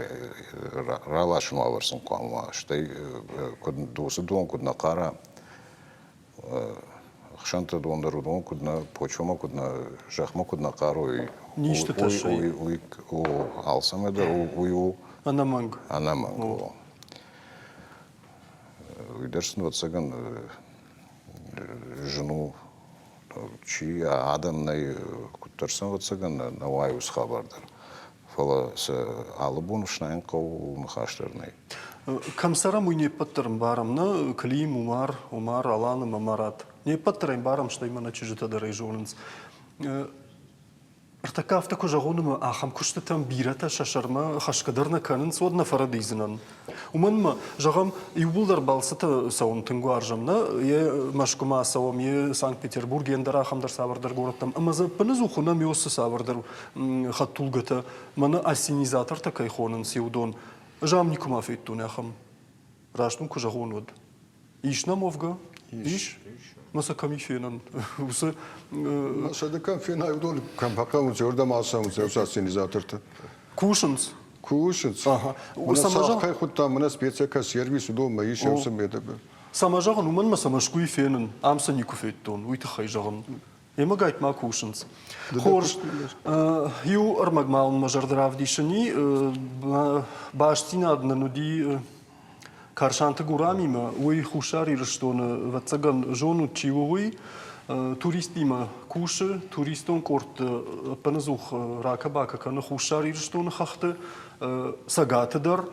раласын уавӕр сын хъуамӕ уа, стӕй куыд уыцы дон куыд нӕ хъара, ӕхсӕнты дон дӕр уыдон куыд нӕ почвӕмӕ куыд нӕ зӕхмӕ куыд нӕ хъарой, Низты тӕссӕй. Уый, уый алцӕмӕ дӕр уый у ӕнӕмӕнг. Ӕнӕмӕнг. Уый дӕр сын ӕвӕццӕгӕн зын у чи адӕм нӕй, куыддӕр сын ӕвӕццӕгӕн нӕ уайы уыцы хабар дӕр. Фӕлӕ сӕ алы бон фснайын хъӕуы, ныхас дӕр нӕй. Кӕм цӕрӕм, уый не ппӕт дӕр ӕмбарӕм, нӕ? Клим, Умар, Умар, Алан ӕмӕ Марат. Не ппӕт дӕр ӕмбарӕм, стӕй мӕнӕ чызджытӕ дӕр ӕй зонынц. Ӕртӕккӕ афтӕ куы зӕгъон, ӕмӕ ахӕм куыстытӕм бирӕтӕ сӕ сӕрмӕ хӕсгӕ дӕр нӕ кӕнынц, уӕд нӕ фӕрӕдийдзынӕн. Уымӕн ӕмӕ, зӕгъӕм, иууылдӕр балцыты цӕуын тынг уарзӕм, нӕ? Йе Мӕскуымӕ ацӕуӕм, йе Санкт-Петербург, йе ӕндӕр ахӕмдӕр цавӕрдӕр горӕттӕм. Ӕмӕ дзы ӕппынӕдзух уынӕм уыцы цавӕрдӕр хӕдтулгӕтӕ, мӕнӕ ассенизатортӕ кӕй хонынц, уыдон. Ӕз ам никуыма федтон ахӕм. Раст уын куы зӕгъон, уӕд. Ис нӕм уӕвгӕ? Ис? Мӕ сӕ кӕм и фенӕн? Уыцы Сӕ ды кӕм фенай, уыдон кӕм фӕхъӕуынц, уырдӕм ацӕуынц уыцы ассенизатортӕ. Кусынц? Кусынц. Мӕнӕ кӕй хуыдтам, мӕнӕ спецэко сервис уыдонмӕ ис уыцы медыбы. Цӕмӕ зӕгъын, уымӕн мӕ сӕ Мӕскуыйы фенын, ам сӕ никуы федтон, уый тыххӕй зӕгъын. Емӕ гайтма кусынц. Хорз, иу ӕрмӕг ма мӕ зӕрды равдисын и, бастдзинад нын уыди Карсанты Гурамимӕ, уый Хуссар Ирыстоны, ӕвӕццӕгӕн, зонут, чи у, уый. Туристтимӕ кусы, туристон къордты ӕппынӕдзух ракӕ-бакӕ кӕны Хуссар Ирыстоны хӕхты, Цӕгаты дӕр.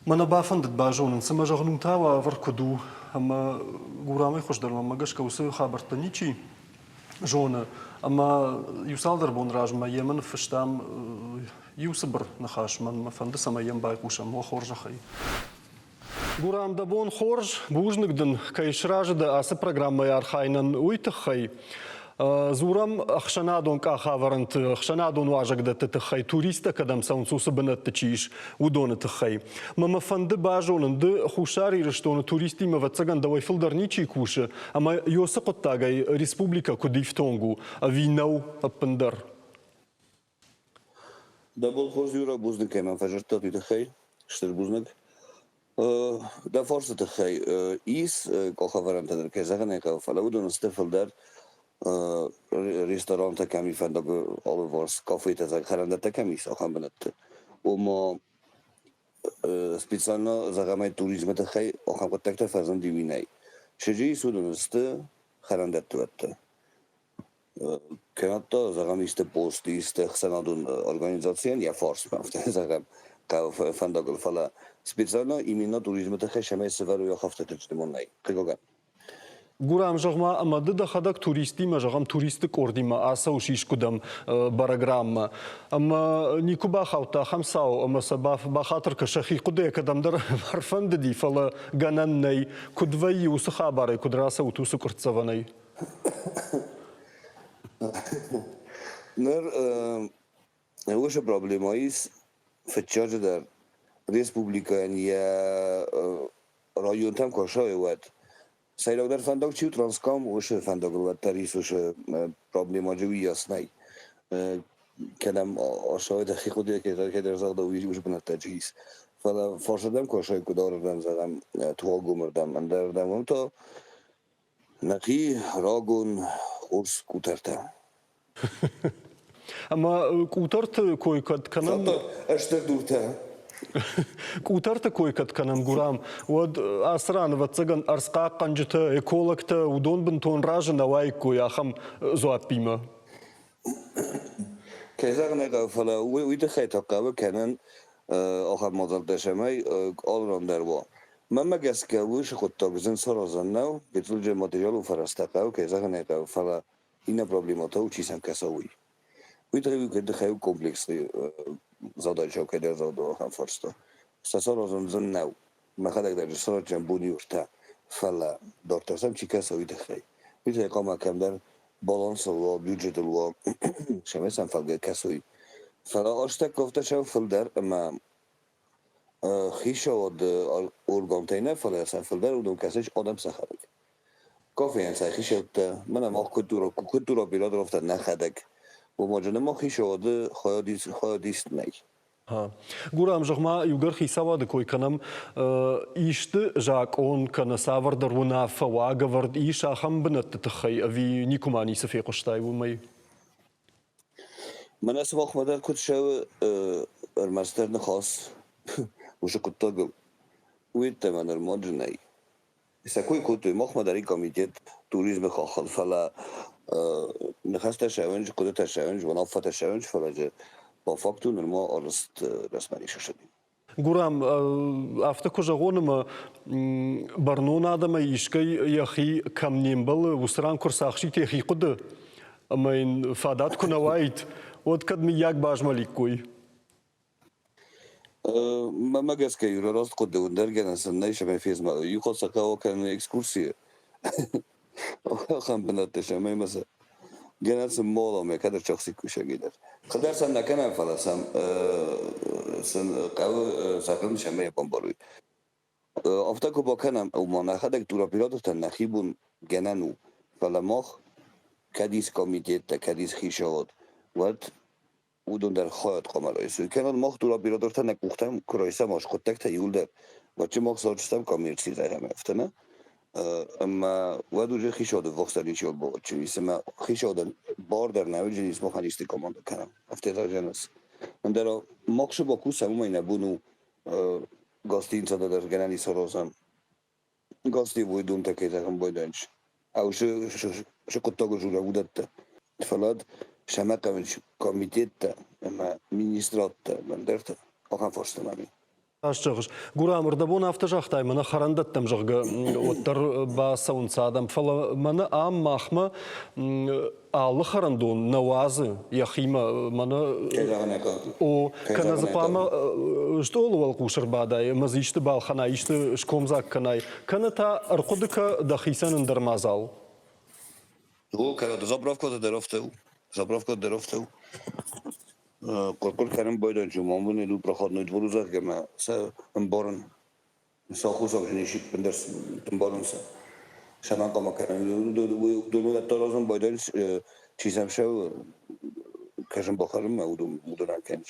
Мӕнӕ бафӕндыд базонын, цымӕ зӕгъын уым та уавӕр куыд у, ӕмӕ Гурамӕй хуыздӕр мӕнмӕ гӕсгӕ уыцы хабӕрттӕ ничи зоны. Ӕмӕ иу цалдӕр бон размӕ йемӕ ныффыстам иу цыбыр ныхас, мӕнмӕ фӕнды, цӕмӕй йӕм байхъусӕм, уӕ хорзӕхӕй. Гурам, дӕ бон хорз, бузныг дын, кӕй сразы дӕ ацы программӕйы архайынӕн, уый тыххӕй. Дзурӕм ӕхсӕнадон къахӕвӕрӕнты, ӕхсӕнадон уазӕгдӕтты тыххӕй, туристтӕ кӕдӕм цӕуынц, уыцы бынӕтты чи ис, уыдоны тыххӕй. Мӕ мӕ фӕнды базонын, ды Хуссар Ирыстоны туристтимӕ, ӕвӕццӕгӕн, дӕуӕй фылдӕр ничи кусы, ӕмӕ уыцы хъуыддагӕй республикӕ куыд ифтонг у, ӕви нӕу ӕппындӕр? Дӕ бон хорз, Юра, бузныг, кӕй мӕм фӕзырдтат, уый тыххӕй. Стыр бузныг. Дӕ фарсты тыххӕй ис къухӕвӕрӕнтӕ дӕр, кӕй зӕгъын ӕй хъӕуы, фӕлӕ уыдон сты фылдӕр ресторантӕ кӕм и фӕндагы алыварс, кафетӕ, хӕрӕндӕттӕ кӕм ис, ахӕм бынӕтты. Ома специально зӕгъӕм ӕй туризмы тыххӕй ахӕм хъуыддӕгтӕ фӕзынди, уый нӕй. Сыджы ис уыдон сты хӕрӕндӕтты уӕтты. Кӕнӕ та, зӕгъӕм, исты пост, исты ӕхсӕнадон организацийӕн йӕ фарсмӕ, афтӕ зӕгъӕм, хъӕуы фӕндагыл, фӕлӕ специально именно туризмы тыххӕй цӕмӕй сӕвӕрой ахӕм тынчдымон нӕй, хъыгагӕн. Гурам, зӕгъ-ма, ӕмӕ ды дӕхӕдӕг туристимӕ, зӕгъӕм, туристты къордимӕ ацӕуыс искуыдӕм бӕрӕграммӕ, ӕмӕ никуы бахаудта ахӕм цау, ӕмӕ сӕ бахатыр кӕ, сӕхи хъуыдыйӕ кӕдӕмдӕр ӕрфӕндыди, фӕлӕ гӕнӕн нӕй. Куыд вӕййы уыцы хабарӕй, куыд рацӕут уыцы къуырцдзӕвӕнӕй? Ныр уыцы проблемӕ ис фыццаджыдӕр республикӕйӕн йӕ районтӕм куы ӕрцӕуой, уӕд. Сӕйрагдӕр фӕндаг чи у Транскам, уыцы фӕндагыл уӕддӕр ис уыцы проблемӕджы уыйас нӕй. Кӕдӕм ӕрцӕуой дӕхи хъуыдыйӕ кӕдӕр загъдӕ уый бынӕттӕ чи ис. Фӕлӕ фарсырдӕм куы ӕрцӕуой, куыд зӕгъӕм, Туалгомырдӕм, ӕндӕрырдӕм, уым та Нӕхи рагон урс къутӕртӕ. Ӕмӕ къутӕрты кой кӕд кӕнӕм? Стыр дуртӕ. Къутӕрты кой кӕд кӕнӕм, Гурам, уӕд ацы ран, ӕвӕццӕгӕн, ӕрдзхъахъхъӕнджытӕ, экологтӕ, уыдон бынтон разы нӕ уаиккой ахӕм дзуаппимӕ. Кӕй зӕгъын ӕй хъӕуы, фӕлӕ уый тыххӕй та хъӕуы кӕнын ахӕм мадзӕлттӕ, цӕмӕй алы ран дӕр уа. Мӕнмӕ гӕсгӕ, уыцы хъуыддаг зын саразӕн нӕу, гыццылджын материалон фӕрӕзтӕ хъӕуы, кӕй зӕгъын ӕй хъӕуы, фӕлӕ иннӕ проблемӕтӕ у, чи сӕм кӕса, уый. Уый тыххӕй тыххӕй у комплексы задача кӕйдӕр загъд ахӕм фарста. Сӕ саразын зын нӕу. Мӕхӕдӕг дӕр саразджын бон иу ӕртӕ, фӕлӕ дарддӕр сӕм чи кӕса, уый тыххӕй. Уый тыххӕй хъуамӕ кӕмдӕр балансыл уа, бюджетыл уа, цӕмӕй сӕм фӕлгӕ кӕсой. Фӕлӕ азтӕккӕ афтӕ сӕм фылдӕр ӕмӕ хицауады органтӕй нӕ, фӕлӕ сӕ фылдӕр уыдон кӕсынц адӕм сӕхӕдӕг. Кафейӕн сӕ хицӕуттӕ, мӕнӕ мах куыд дура афтӕ нӕхӕдӕг. Уымӕн ӕмӕ хицауады хайадист нӕй. Гурам, зӕгъ-ма, иугӕр хицауады кой кӕнӕм, исты закъон кӕнӕ цавӕрдӕр уынаффӕ, уагӕвӕрд ис ахӕм бынӕтты тыххӕй ӕви никуыма ницы фехъуыстай уымӕй? Мӕнӕ сымахмӕ дӕр куыд цӕуы ӕрмӕстдӕр ныхас уыцы хъуыддагыл, уый йеддӕмӕ нырма нӕй. Сӕ кой кодтой махмӕ дӕр и комитет туризмы хаххыл, фӕлӕ ныхӕстӕ сӕвӕнджы, хъуыдытӕ сӕвӕнджы, уынаффӕтӕ сӕвӕнджы, фӕлӕ дзы по факту нырма арызт рӕстмӕ не сӕсыди. Гурам, афтӕ куы зӕгъон ӕмӕ бӕрнон адӕмӕй искӕй йӕхи кӕм не мбӕлы, уыцы ран куы рцахсит йӕхи хъуыды, ӕмӕ йын фадат куы нӕ уаид, уӕд кӕд мыййаг базмӕликкой? Мӕнмӕ гӕсгӕ, Юра, раст хъуыды у, ӕндӕр гӕнӕн сын нӕй, цӕмӕй фезмӕлой. Иу хатт сӕ хъӕуы кӕнын экскурсийы ахӕм бынӕтты, цӕмӕй ма сӕ гӕнӕн сын моламӕ кӕд ӕрчахсик кусӕгӕй дӕр. Хъыгдар сӕм нӕ кӕнӕм, фӕлӕ сӕм сын хъӕуы зӕгъын, цӕмӕй бамбарой. Афтӕ куы бакӕнӕм, ома нӕхӕдӕг туроператортӕн нӕхи бон гӕнӕн у, фӕлӕ мах кӕд ис комитеттӕ, кӕд ис хицауад, уӕд уыдон дӕр хайад хъуамӕ райсой. Кӕнӕ мах туроператортӕ нӕ къухтӕм куы райсӕм хъуыддӕгтӕ иуылдӕр, уӕд мах цӕудзыстӕм коммерцийы зӕгъӕм афтӕ нӕ? Ӕмӕ уӕд уже хицауады ввахсдӕр ничи бавӕрдджын ис ӕмӕ хицауадӕн бар дӕр нӕ уыдзӕнис махӕн исты командӕ кӕнӕм. Афтӕ зӕгъӕныс. Ӕндӕр мах цы бакусӕм, уымӕй нӕ бон у гостиницӕтӕ дӕр гӕнӕн ис аразӕм. Гостевой домтӕ кӕй зӕгъын байдайынц. Ау цы хъуыддагыл дзурӕг уыдӕттӕ. Фӕлӕ сӕмӕ хъӕуынц комитеттӕ ӕмӕ министрадтӕ ӕндӕртӕ. Ахӕм фарста мӕм и. Раст зӕгъыс. Гурам, ӕрдӕбон афтӕ загътай, мӕнӕ хӕрӕндӕттӕм, зӕгъгӕ, уӕддӕр бацӕуынц адӕм. Фӕлӕ мӕнӕ ам махмӕ алы хӕрӕндон нӕ уадзы йӕхимӕ. Мӕнӕ о, кӕнӕ дзы хъуамӕ стъолы уӕлхъус ӕрбадай ӕмӕ дзы исты балхӕнай, исты скомдзаг кӕнай, кӕнӕ та ӕрхъуыды кӕ дӕхицӕн ӕндӕр мадзал. О, кӕнӕ заправкӕтӕ дӕр афтӕ у. Заправкӕтӕ дӕр афтӕ у. Хъуыр-хъуыр кӕнын байдайын, мам мын иду проходной двор у, зӕгъгӕ, мӕ сӕ ӕмбарын. Сӕ хъусӕг ис ӕндӕр ӕмбарын сӕ. Цӕмӕн хъуамӕ кӕнын? Уыдон аразын байдайынц, чи сӕм цӕуы, кӕсын бахӕрынмӕ, уыдон уыдонӕн кӕнынц.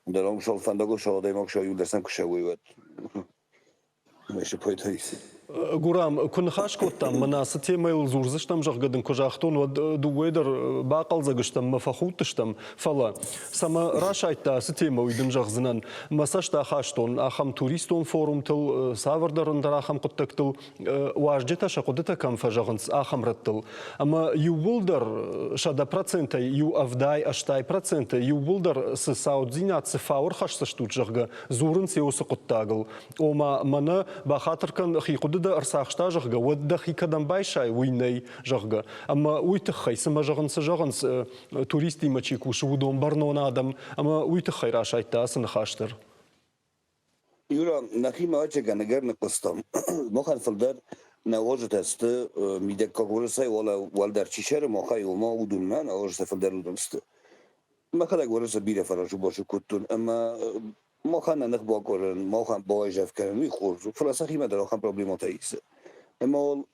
Ӕндӕр ам фӕндагыл сӕ адӕймаг сӕ иу дӕр сӕм куы цӕуой, уӕд Гурам, куы ныхас кодтам, мӕнӕ ацы темӕйыл дзурдзыстӕм, зӕгъгӕ дын куы загътон, уӕд дыууӕ дӕр бахъӕлдзӕг стӕм мӕ фӕхудтыстӕм, фӕлӕ цӕмӕ расайдта ацы темӕ, уый дын зӕгъдзынӕн. Мӕ цӕст ахастон ахӕм туристон форумтыл, цавӕрдӕр ӕндӕр ахӕм хъуыддӕгтыл, уазджытӕ сӕ хъуыдытӕ кӕм фӕзӕгъынц, ахӕм рӕттыл. Ӕмӕ иууылдӕр 100%-ӕй иу 70-80% иууылдӕр цы цауддзинад, цы фау ӕрхӕсдзыстут, зӕгъгӕ, дзурынц уыцы хъуыддагыл. Ома, мӕнӕ бахатыр кӕн, хи хъуыды дӕ ӕрцахста, зӕгъгӕ, уӕд дӕхи кӕдӕм байсай, уый нӕй, зӕгъгӕ. Ӕмӕ уый тыххӕй, цымӕ зӕгъын, цы зӕгъынц, туристимӕ чи кусы, уыдон бӕрнон адӕм, ӕмӕ уый тыххӕй расайдта ацы ныхас дӕр. Юра, нӕхимӕ ӕцӕгӕнӕгӕр ныхъхъуыстам. Махӕн фылдӕр нӕ уазджытӕ сты мидӕггаг Уырысӕй уӕлдӕр чи цӕры, махӕй ома уыдонмӕ нӕ уазджытӕ фылдӕр уыдон сты. Мӕхӕдӕг Уырысы бирӕ фӕразу-базу кодтон ӕмӕ махӕн нӕ ных бакъуырын, махӕн байзӕф кӕнын, уый хорз у, фӕлӕ сӕхимӕ дӕр ахӕм проблемӕтӕ ис. Ӕмӕ уал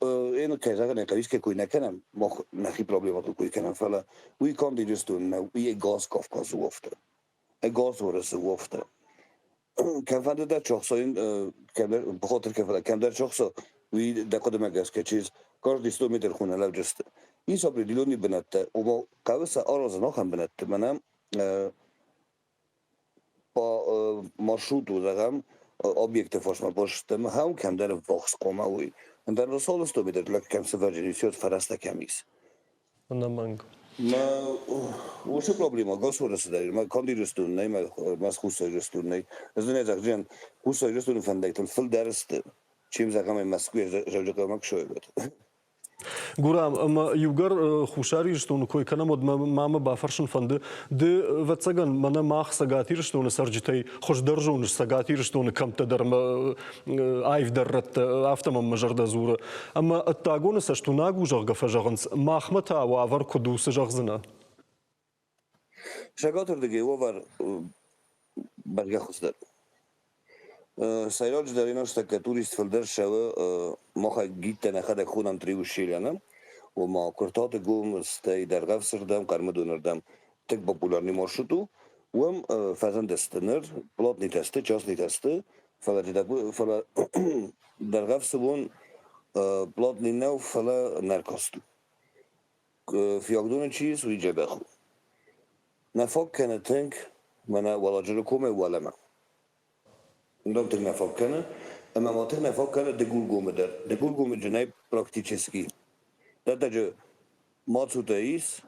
кӕй зӕгъын ӕй хъӕуы, искӕй кой нӕ кӕнӕм, мах нӕхи проблемӕтыл кой кӕнӕм, фӕлӕ уый канд Ирыстон нӕу, уый ӕгас Кавказ у афтӕ. Ӕгас Уӕрӕсе у афтӕ. Кӕмфӕнды дӕр чохсойын, бахатыр кӕн, фӕлӕ кӕмдӕр чохсо, уый дӕ хъуыдымӕ гӕсгӕ чи каждый 100 метр хуына лӕуджысты. Ис определенный бынӕттӕ, ома хъӕуы сӕ аразын ахӕм бынӕтты, мӕнӕ по маршруту, зӕгъӕм, объекты фарсмӕ баст хӕм кӕмдӕр ввахс хъуамӕ уой. Ӕндӕр Росолы 100 метр лӕг кӕм сывӕрджын ис, фӕрӕзтӕ кӕм ис. Ӕнӕмӕнг. Мӕ уыцы проблема государствы цыдӕр, мӕ канд Ирыстон нӕй, мӕ Хуссар Ирыстон нӕй. Ӕз дын ӕй зӕгъдзынӕн, Хуссар Ирыстоны фӕндӕгтыл фылдӕр сты. Чем зӕгъӕм, Мӕскуыйӕ Дзӕуджыхъӕумӕ куы ссӕуӕд. Гурам, ӕмӕ иугӕр Хуссар Ирыстоны кой кӕнӕм, уӕд ма мӕ бафӕрсын фӕнды, ды, ӕвӕццӕгӕн, мӕнӕ мах Цӕгат Ирыстоны цӕрджытӕй хуыздӕр зоныс Цӕгат Ирыстоны кӕмттӕ дӕр ӕмӕ аивдӕр рӕттӕ, афтӕ мӕм мӕ зӕрдӕ дзуры. Ӕмӕ ӕддагоны цӕстуынаг у, зӕгъгӕ, фӕзӕгъынц. Махмӕ та уавӕр куыд у, цы зӕгъдзынӕ? Цӕгатырдыгӕй уавӕр бӕргӕ хуыздӕр. Сӕйраджыдӕр ин ӕстӕккӕ турист фылдӕр ссӕуы махӕй гидтӕ нӕхӕдӕг хонӕм Триущельяны, ома Куыртаты гом, стӕй Дӕргъӕвсырдӕм, Хъӕрмыдонырдӕм тынг популярный маршрут у. Уым фӕзындысты ныр платныйтӕ сты, частныйтӕ сты, фӕлӕ фӕлӕ Дӕргъӕвсы бон платный нӕу, фӕлӕ наркост у. Фиагдоны чи ис, уый дзӕбӕх у. Нӕ фаг кӕны тынг, мӕнӕ Уӕлладжыры комӕй уӕлӕмӕ. Уым тынг нӕ фаг кӕны, ӕмӕ ма тынг нӕ фаг кӕны Дыгургомы дӕр. Дыгургомы джынӕй практически дӕттӕджы мацутӕ ис,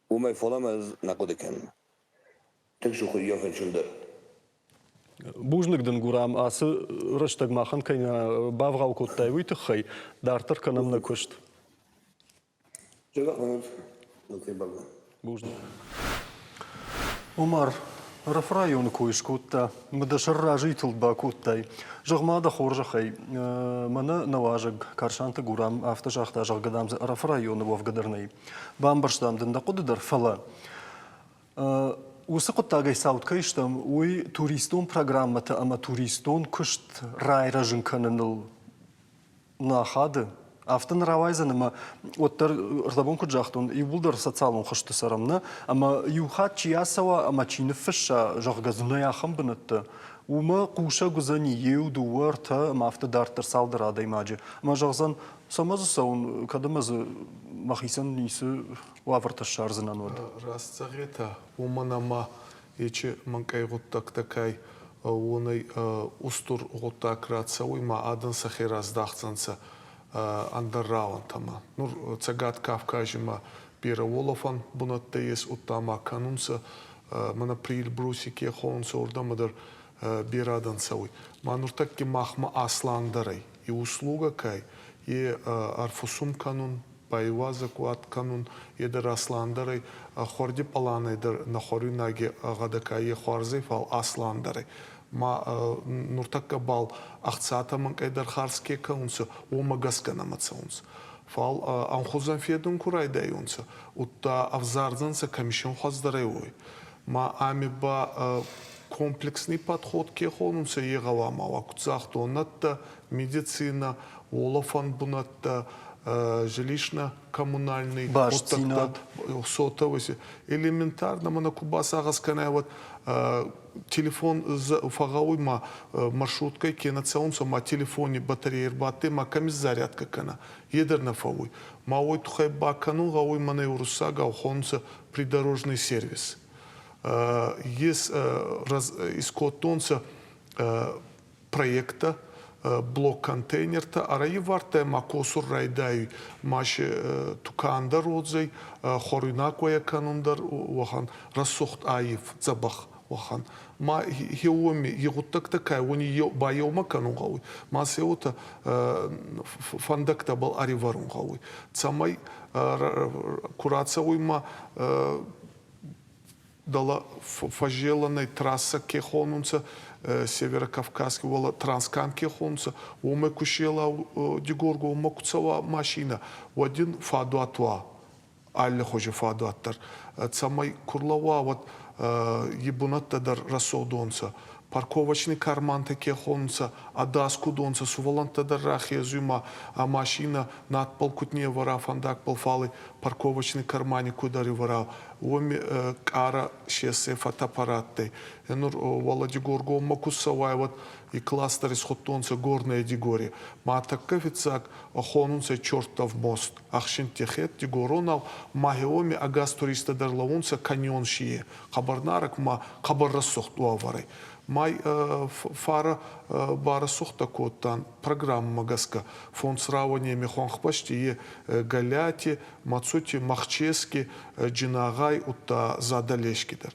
уымӕй фалӕмӕ ӕз нӕ хъуыды кӕнын. Тынг сухы ййафын чындӕр. Бузныг дын, Гурам, ацы рӕстӕг махӕн кӕй нӕ бавгъау кодтай, уый тыххӕй. Дарддӕр кӕнӕм нӕ куыст. Бузныг. Омар, Ӕрӕфы районы кой скодта, мӕ дӕ сӕр разыйы тылд бакодтай. Зӕгъ-ма дӕ хорзӕхӕй, мӕнӕ нӕ уазӕг Карсанты Гурам афтӕ загъта, зӕгъгӕ, дам дзы Ӕрӕфы районы уӕвгӕ дӕр нӕй. Бамбӕрстам дын дӕ хъуыды дӕр, фӕлӕ уыцы хъуыддагӕй цауд кӕй стӕм, уый туристон программӕтӕ ӕмӕ туристон куыст райрӕзын кӕныныл нӕ ахады. Афтӕ нӕ рауайдзӕн ӕмӕ уӕддӕр ӕрдӕбон куыд загътон, иууылдӕр социалон хызты цӕрӕм, нӕ? Ӕмӕ иу хатт чи ацӕуа ӕмӕ чи ныффысса, зӕгъгӕ, дзы нӕй ахӕм бынӕттӕ, уымӕ хъусӕг уыдзӕни иу, дыууӕ, ӕртӕ ӕмӕ афтӕ дарддӕр цалдӕр адӕймаджы. Ӕмӕ зӕгъдзӕн, цӕмӕ дзы цӕуын, кӕд ӕмӕ дзы мӕхицӕн ницы уавӕртӕ ссардзынӕн уӕд. Раст зӕгъетӕ, уомӕн ӕма ечи мӕнкъӕй гъуддӕгтӕ кӕй, уонӕй устур гъуддаг рацӕуй ма адӕн сӕхе раздахдзӕнцӕ ӕндӕр рауӕнтӕмӕ. Нур Цӕгат Кавкази ма берӕ уолӕфӕн бунӕттӕ ес, удта ма кӕнунцӕ, мӕнӕ Приэльбруси ке хонунцӕ, уордӕмӕ дӕр берӕ адӕн цӕуй. Ма нуртӕкки махмӕ асландӕр ӕй. И услугӕ ка е ӕрфусум кӕнун, байуазӕгуат кӕнун, е дӕр асландӕр ӕй, хуӕрди пъланӕй дӕр нӕ хуӕруйнаги гъӕдӕ ка е хуарз ӕй, фал асландӕр ӕй. Ма нуртӕккӕ бал ӕхцатӕ мӕнкъӕйдӕр харз ке кӕнунцӕ, уомӕ гӕсгӕ нӕмӕ цӕунцӕ. Фал ӕнхузӕн федун ку райдайунцӕ, удта ӕвзардзӕнцӕ комиссион хуӕздӕрӕй уой. Ма ами ба комплексный подход ке хонунцӕ, е гъӕуама уа, куд загътон, нӕдтӕ, медицинӕ, уолӕфӕн бунӕттӕ, жилищно-коммунальный Бастдзинад. Сотовый элементарно мӕнӕ ку басагъӕс кӕнай, уӕд телефон фӕгъӕуй ма маршруткӕй кенӕ цӕунцӕ ма телефони батарея ӕрбадтӕй ма кӕми зарядкӕ кӕна, е дӕр нӕ фӕууй. Ма уой туххӕй бакӕнун гъӕуй мӕнӕ уруссагау хонунцӕ придорожный сервис. Ес искодтонцӕ проекттӕ, блок-контейнертӕ ӕрӕвардта ма косур райдайуй, ма си тукан дӕр уодзӕй, хуӕруйнаг уӕйӕ кӕнун дӕр уӕхӕн рӕсугъд аййев, дзӕбӕх уӕхӕн. Ма хеуоми и гъуддӕгтӕ ка уони баеумӕ кӕнун гъӕуй, ма сӕ уотӕ фӕндӕгтӕбӕл ӕривӕрун гъӕуй, цӕмӕй ку рацӕуй ма дӕлӕ фӕззелӕнӕй трассӕ ке хонунцӕ, Северокавказский уӕлӕ Транскам ке хонунцӕ, уомӕ ку села Дигоргоммӕ ку цӕуа машинӕ, уӕд ин фадуат уа, аллихузи фадуат дӕр, цӕмӕй ку рлӕууа, уӕд и бунӕттӕ дӕр рӕсугъд Парковочный кармантӕ ке хонунцӕ, ӕдас куд уонцӕ, сувӕллӕнттӕ дӕр рахезуй ма ӕ машинӕ надбӕл куд не вӕра фӕндагбӕл, фал парковочный кармани куд ӕрӕвӕра, уоми къарӕ сесе фотоаппараттӕй. Нур уӕлӕ Дигоргоммӕ ку цӕуай, уӕд и кластер исхудтонцӕ Горная Дигори. Ма тӕккӕ фиццаг хонунцӕ Чертов мост. Ӕхсинтти хед дигоронау ма уоми ӕгас туристтӕ дӕр лӕуунцӕ каньон шие. Хъӕбӕр нарӕг ма хъӕбӕр рӕсугъд уавӕрӕй. Май фарӕ барӕсугъдтӕ кодтан программӕмӕ гӕсгӕ. Фондз рауӕнеми хуӕнхбӕсти е Галиати, Мацути, Махчески, Джинагъай, удта Задӕлески дӕр.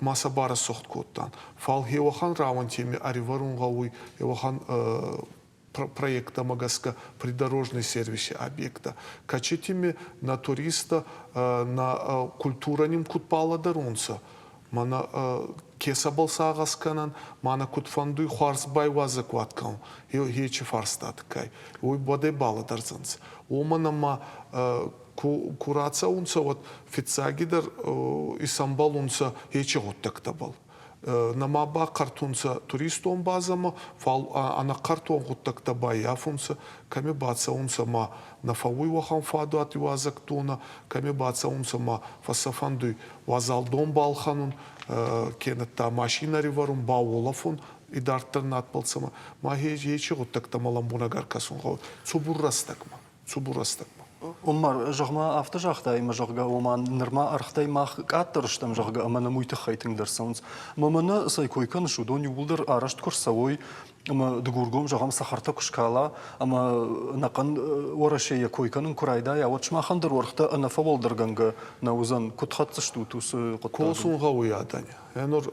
Ма сӕ барӕсугъд кодтан. Фал хеуӕхӕн рауӕнтеми ӕривӕрун гъӕуй еуӕхӕн проекттӕмӕ гӕсгӕ придорожный сервиси объекттӕ, кӕцитими нӕ туристтӕ нӕ культурӕ нин куд балӕдӕрунцӕ, мӕнӕ ке сӕбӕл сагъӕс кӕнӕн, мӕнӕ куд фӕндуй хуарз байуазӕгуат кӕнун, ечи фарстатӕй, уой уӕдӕй балӕдӕрдзӕнцӕ. Уомӕн ӕма ку рацӕунцӕ, уӕд фиццагидӕр исӕмбӕлунцӕ ечи гъуддӕгтӕбӕл. Нӕма бахъӕртунцӕ туристон базӕмӕ, фал ӕнӕхъӕртон гъуддӕгтӕ баййафунцӕ, кӕми бацӕунцӕ ма нӕ фӕууй уӕхӕн фадуат иуазӕгдонӕ, кӕми бацӕунцӕ ма фӕссӕфӕндуй уазал дон балхӕнун, кенӕдта машинӕ ӕривӕрун, бауолӕфун идарддӕр надбӕл цӕмӕ. Ма ечи гъуддӕгтӕмӕ лӕмбунӕг ӕркӕсун гъӕуй цубур рӕстӕгмӕ. Цубур рӕстӕгмӕ. Омар, зӕгъ-ма, афтӕ загътай ӕмӕ, зӕгъгӕ, ома нырма ӕргътӕй мах къаддӕр стӕм, зӕгъгӕ, ӕмӕ нӕм уый тыххӕй тынгдӕр цӕуынц. Ӕмӕ мӕнӕ цӕй кой кӕныс, уыдон иууылдӕр арӕзт куы рцӕуой, ӕмӕ Дыгургом, зӕгъӕм, цӕхӕртӕ куы скала, ӕмӕ ӕнӕхъӕн Уӕрӕсейӕ кой кӕнын куы райдайа, уӕд сымахӕн дӕр уӕргътӕ ӕнӕфӕуӕлдӕргӕнгӕ нӕ уыдзӕн. Куыд хӕцдзыстут уыцы хъуыддагыл? Косун гъӕуй адӕни. Гъенур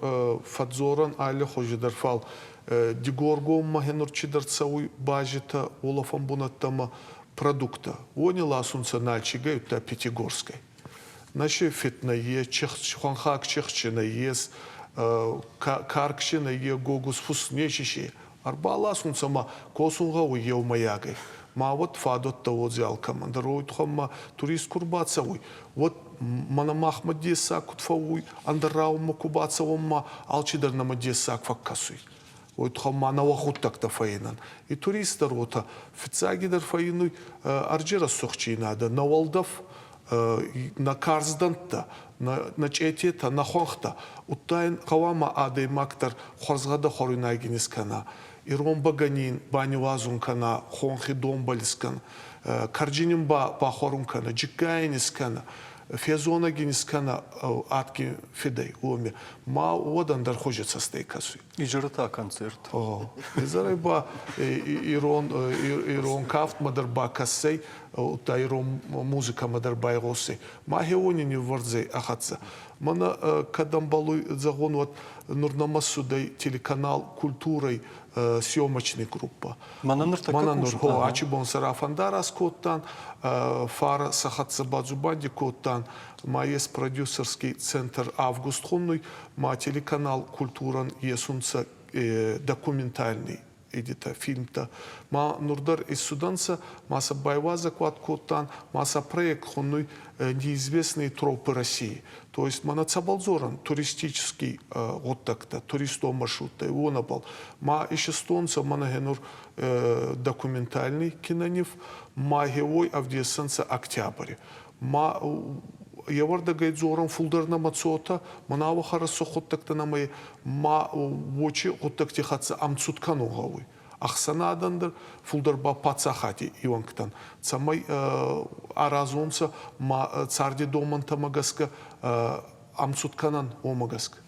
фӕдздзорӕн аллихузи дӕр, фал Дигоргоммӕ гъенур чидӕр цӕуй базитӕ, уолӕфӕн бунӕттӕмӕ продукттӕ. Уони ласунцӕ Нальчикӕй, удта Пятигорскӕй. Наше фет нӕййе, хуӕнхаг чихчи нӕййес, каркчи нӕййе, гогуз фус нечи Ӕрбаласунцӕ ма косун гъӕуй еумӕйагӕй. Ма уӕд фадуӕттӕ уодзӕй алкӕмӕн дӕр. Уой туххӕн ма турист ку рбацӕуй, уӕд мӕнӕ махмӕ дессаг куд фӕууй, ӕндӕр рауӕнмӕ ку бацӕуӕн ма алчидӕр нӕмӕ дессаг фӕккӕсуй. Уой туххӕн ма нӕуӕг гъуддӕгтӕ фӕййинӕн. И турист дӕр уотӕ фиццагидӕр фӕййинуй ӕрджи рӕсугъддзийнадӕ, нӕ уӕлдӕф, нӕ карздӕнттӕ, нӕ чъететӕ, нӕ хуӕнхтӕ. Удта ин гъӕуама адӕймаг дӕр хуӕрзгъӕдӕ хуӕруйнагин искӕна, ирон бӕгӕни ин баниуазун кӕна, хонхи донбӕл искӕна, кӕрдзин ин бахуӕрун кӕна, джикка ин искӕна, фезонӕг ин искӕна адгин фидӕй уоми. Ма уӕд ӕндӕр хузи цӕстӕй кӕсуй. Изӕры та концерт. Изӕрӕй ба ирон, ирон кафтмӕ дӕр бакӕссӕй, удта ирон музыкӕмӕ дӕр байгъосӕй. Ма хеуони ниввӕрдзӕй ӕ хӕццӕ. Мӕнӕ кӕд ӕмбӕлуй зӕгъун, уӕд нур нӕмӕ цудӕй телеканал «Культурой» съемочный группа. Мӕнӕ нуртӕккӕ Мӕнӕ нур, хо, ачи бон сӕ рафӕндарас кодтан, фарӕ сӕ хӕццӕ бадзубанди кодтан, ма ес продюсерский центр «Август» хуннуй, ма телеканал «Культурӕн» есунцӕ документальный идитӕ, фильмтӕ. Ма нур дӕр иссудӕнцӕ, ма сӕ байуазӕгуат кодтан, ма сӕ проект хуннуй «Неизвестные тропы России». То есть мӕнӕ цӕбӕл дзорӕн туристический гъуддӕгтӕ, туристон маршруттӕ, уонӕбӕл. Ма исистонцӕ мӕнӕ гъенур документальный кинонив, ма гъеуой ӕвдесӕнцӕ октябри. Ма еуӕрдӕгӕй дзорӕн фулдӕр нӕмӕ цотӕ, мӕнӕ уӕхӕрӕ гъуддӕгтӕ нӕмӕ ма уочи гъуддӕгти хӕццӕ ӕмцуд кӕнун гъӕуй. Ӕхсӕнадӕн дӕр, фулдӕр ба паддзахади иуӕнгтӕн, цӕмӕй аразонцӕ ма царди домӕнтӕмӕ гӕсгӕ ӕмцуд кӕнӕн, уомӕ гӕсгӕ.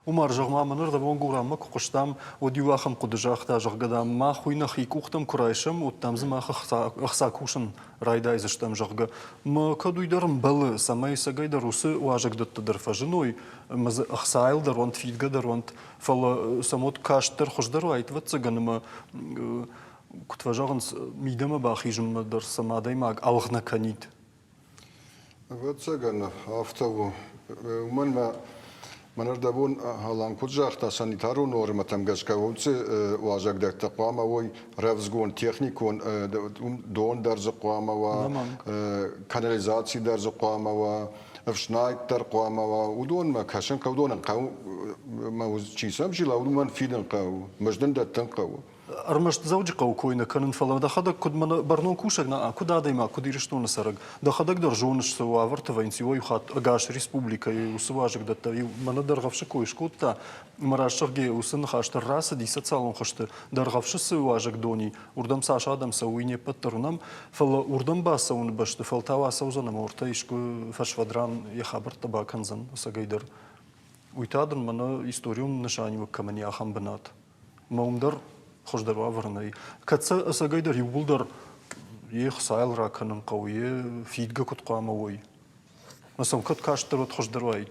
Умар, зӕгъ-ма, мӕнӕ рдӕбон Гураммӕ куы хъуыстам, уӕд иу ахӕм хъуыды загъта, зӕгъгӕ, дам, мах уый нӕхи къухтӕм куы райсӕм, уӕд, дам, дзы мах ӕхца кусын райдайдзыстӕм, зӕгъгӕ. Мӕ кӕд уый дӕр ӕмбӕлы, цӕмӕй ӕцӕгӕйдӕр уыцы уазӕгдӕттӕ дӕр фӕзыной, ӕмӕ дзы ӕхцайыл дӕр уӕнт, фидгӕ дӕр уӕнт, фӕлӕ сӕм уӕд каст дӕр хуыздӕр уаид, ӕвӕццӕгӕн, ӕмӕ куыд фӕзӕгъынц, мидӕмӕ бахизынмӕ дӕр сӕм адӕймаг ӕлгъ нӕ кӕнид. Ӕвӕццӕгӕн, афтӕ у. Уымӕн мӕ мӕнӕрдӕбон Алан куыд загъта, санитарон нормӕтӕм гӕсгӕ уыцы уазӕгдӕттӕ хъуамӕ уой рӕвдзгонд техникон, дон дӕр дзы хъуамӕ уа, канализаци дӕр дзы хъуамӕ уа, ӕфснайд дӕр хъуамӕ уа. Уыдонмӕ кӕсын хъӕуы, уыдонӕн хъӕуы, чи сӕм зила, уымӕн фидын хъӕуы, мызд ын дӕттын хъӕуы. Ӕрмӕст Дзӕуджыхъӕуы кой нӕ кӕнын, фӕлӕ дӕхӕдӕг куыд мӕнӕ бӕрнон кусӕг нӕ, куыд адӕймаг, куыд Ирыстоны цӕрӕг, дӕхӕдӕг дӕр зоныс, цы уавӕрты вӕййынц иуӕй-иу хатт ӕгас республикӕйы уыцы уазӕгдӕттӕ. Иу мӕнӕ Дӕргъӕвсы кой скодта, ӕмӕ рӕсугъд уыцы ныхас дӕр рацыди социалон хызты. Дӕргъӕвсы цы уазӕгдон и, уырдӕм цас адӕм цӕуы, уый не ппӕт дӕр уынӕм, фӕлӕ уырдӕм бацӕуыны бӕсты фӕлтау ацӕудзӕн ӕмӕ уӕртӕ искуы фӕсвӕд ран йӕ хабӕрттӕ бакӕндзӕн ӕцӕгӕйдӕр. Уый та дын мӕнӕ историон нысаниуӕг кӕмӕн и, ахӕм бынат. Ӕмӕ уым дӕр хуыздӕр уавӕр нӕй. Кӕд сӕ ӕцӕгӕйдӕр иууылдӕр йе хцайыл ракӕнын хъӕуы, йе фидгӕ куыд хъуамӕ уой? Мӕ сӕм кӕд кастдӕр, уӕд хуыздӕр уаид.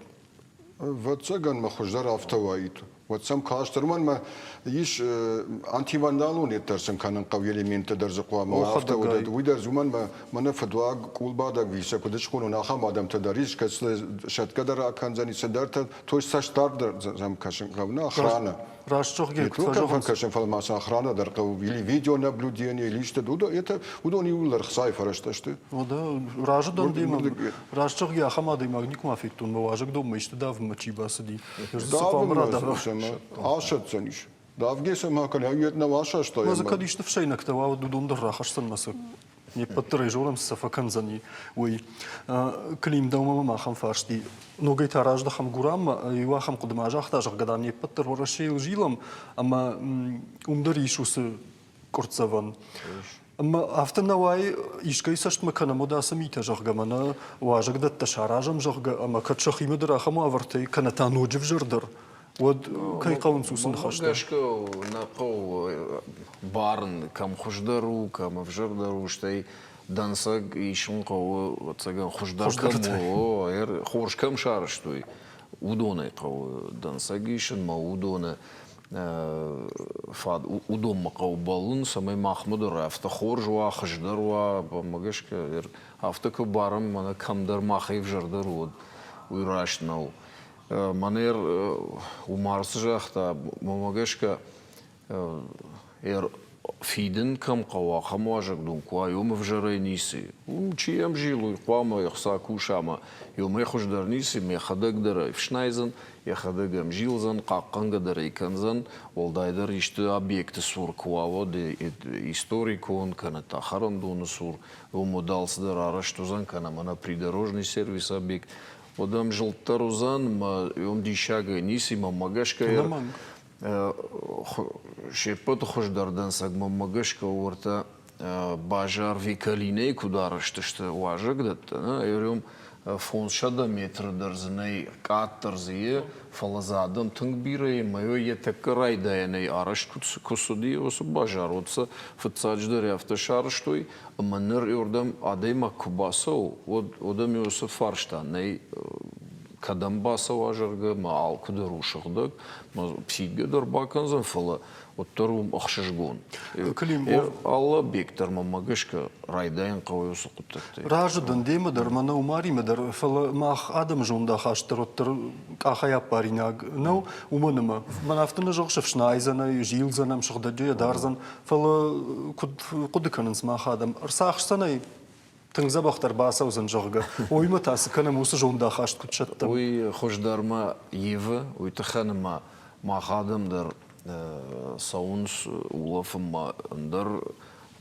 Ӕвӕццӕгӕн мӕ хуыздӕр афтӕ уаид. Уӕд сӕм кастдӕр, уымӕн мӕ ис антивандалон дӕр сын кӕнын хъӕуы элементтӕ дӕр дзы хъуамӕ афтӕ уыдаид. Уый дӕр уымӕн мӕ мӕнӕ фыдуаг къулбадӕг висӕ куыд схонон, ахӕм адӕмтӕ дӕр ис, кӕцы сӕтгӕ дӕр акӕндзӕни, цыдӕртӕ, то есть цӕстдард дӕр сӕм кӕсын хъӕуы, нӕ охрана. Раст зӕгъгӕ, Не только фӕкӕсын, фӕлӕ ма сӕ охрана дӕр хъӕуы, или видеонаблюдение, или исты, это уыдон иууылдӕр хцайы фӕрӕзтӕ сты. Уӕдӕ разы дӕн демӕ. Раст зӕгъгӕ, ахӕм адӕймаг никуыма федтон, мӕ уазӕгдонмӕ исты давынмӕ чи бацыди. Давынмӕ асӕтдзӕнис. Давгӕ сӕ ма кӕнӕ, йед нӕ асаста. Ма дзы кӕд исты ӕфсӕйнӕгтӕ уа, уӕд уыдон дӕр рахӕсдзӕн мӕ сӕ не ппӕт дӕр ӕй зонӕм, цы сӕ фӕкӕндзӕни, уый. Клим, дӕумӕ мӕм ахӕм фарст и. Ногӕй та раздӕхӕм Гураммӕ, иу ахӕм хъуыды ма загъта, зӕгъгӕ, дам, не ппӕт дӕр Уӕрӕсейыл зилӕм, ӕмӕ уым дӕр ис уыцы къуырццӕвӕн. Ӕмӕ афтӕ нӕ уайы, искӕй цӕстмӕ кӕнӕм уӕд ацы митӕ, зӕгъгӕ, мӕнӕ уазӕгдӕттӕ саразӕм, зӕгъгӕ, ӕмӕ кӕд сӕхимӕ дӕр ахӕм уавӕртӕй, кӕнӕ та ноджы взӕрдӕр, уӕд кӕй хъӕуынц уыцы ныхӕстӕ? Гӕсгӕ нӕ хъӕуы барын, кӕм хуыздӕр у, кӕм ӕвзӕрдӕр у, стӕй дӕнцӕг исын хъӕуы, ӕвӕццӕгӕн, хуыздӕр кӕм у, хорз кӕм сарӕзтой, уыдонӕй хъӕуы дӕнцӕг исын мӕ уыдоны фад уыдонмӕ хъӕуы бӕллын, цӕмӕй махмӕ дӕр афтӕ хорз уа, хуыздӕр уа, мӕ гӕсгӕ афтӕ куы барӕм, мӕнӕ кӕмдӕр махӕй ӕвзӕрдӕр уӕд, уый раст нӕу. Мӕнӕ Умар цы загъта, мӕнмӕ гӕсгӕ, фидын кӕм хъӕуы, ахӕм уазӕгдон куы уа, уым ӕвзӕрӕй ницы. Уым чи йӕм зилы, уый хъуамӕ ӕхца куса ӕмӕ уымӕй хуыздӕр ницы, мӕхӕдӕг дӕр ӕй ӕфснайдзӕн, йӕхӕдӕг ӕм зилдзӕн, хъахъхъӕнгӕ дӕр ӕй кӕндзӕн, уӕлдайдӕр исты объекты цур куы уа, уӕд историкон кӕнӕ та хӕрӕндоны цур, уым уӕд алцыдӕр арӕзт уыдзӕн, кӕнӕ мӕнӕ придорожный сервис объект, уӕд ӕм зылддӕр уыдзӕн, мӕ уым диссагӕй ницы, мӕнмӕ гӕсгӕ се ппӕты хуыздӕр дӕнцӕг мӕнмӕ гӕсгӕ уӕртӕ базар Викалинӕйы куыд арӕзт сты уазӕгдӕттӕ, ӕрӕм 500 метры дӕр дзы нӕй, къаддӕр дзы и, фӕлӕ дзы адӕм тынг бирӕ и, ӕмӕ йӕ тӕккӕ райдайӕнӕй арӕзт куы цыди уыцы базар, уӕд сӕ фыццаджыдӕр афтӕ сарӕзтой, ӕмӕ ныр иуырдӕм адӕймаг куы бацӕуы, уӕд уӕд ӕм уыцы фарста нӕй, кӕдӕм бацӕуа, зӕгъгӕ, мӕ алкуыдӕр у сыгъдӕг, мӕ фидгӕ дӕр бакӕндзӕн, фӕлӕ уӕддӕр уым ӕхсызгон. Алы объект дӕр мӕнмӕ гӕсгӕ райдайын хъӕуы уыцы хъуыддӕгтӕй. Разы дӕн демӕ дӕр, мӕнӕ Умаримӕ дӕр, фӕлӕ мах адӕмы зондахаст дӕр уӕддӕр къахӕй аппаринаг нӕу, уымӕн ӕмӕ мӕн афтӕ нӕ зӕгъыс, ӕфснайдзӕн ӕй, зилдзӕн ӕм, сыгъдӕджы йӕ дардзӕн, фӕлӕ куыд хъуыды кӕнынц мах адӕм, ӕрцахсдзӕн ӕй, тынг дзӕбӕхдӕр бацӕудзӕн, зӕгъгӕ. Уыимӕ та цы кӕнӕм, уыцы зондахаст куыд сӕттӕм? Уый хуыздӕрмӕ ивы, уый тыххӕн ӕмӕ мах адӕм дӕр цӕуынц улӕфынмӕ ӕндӕр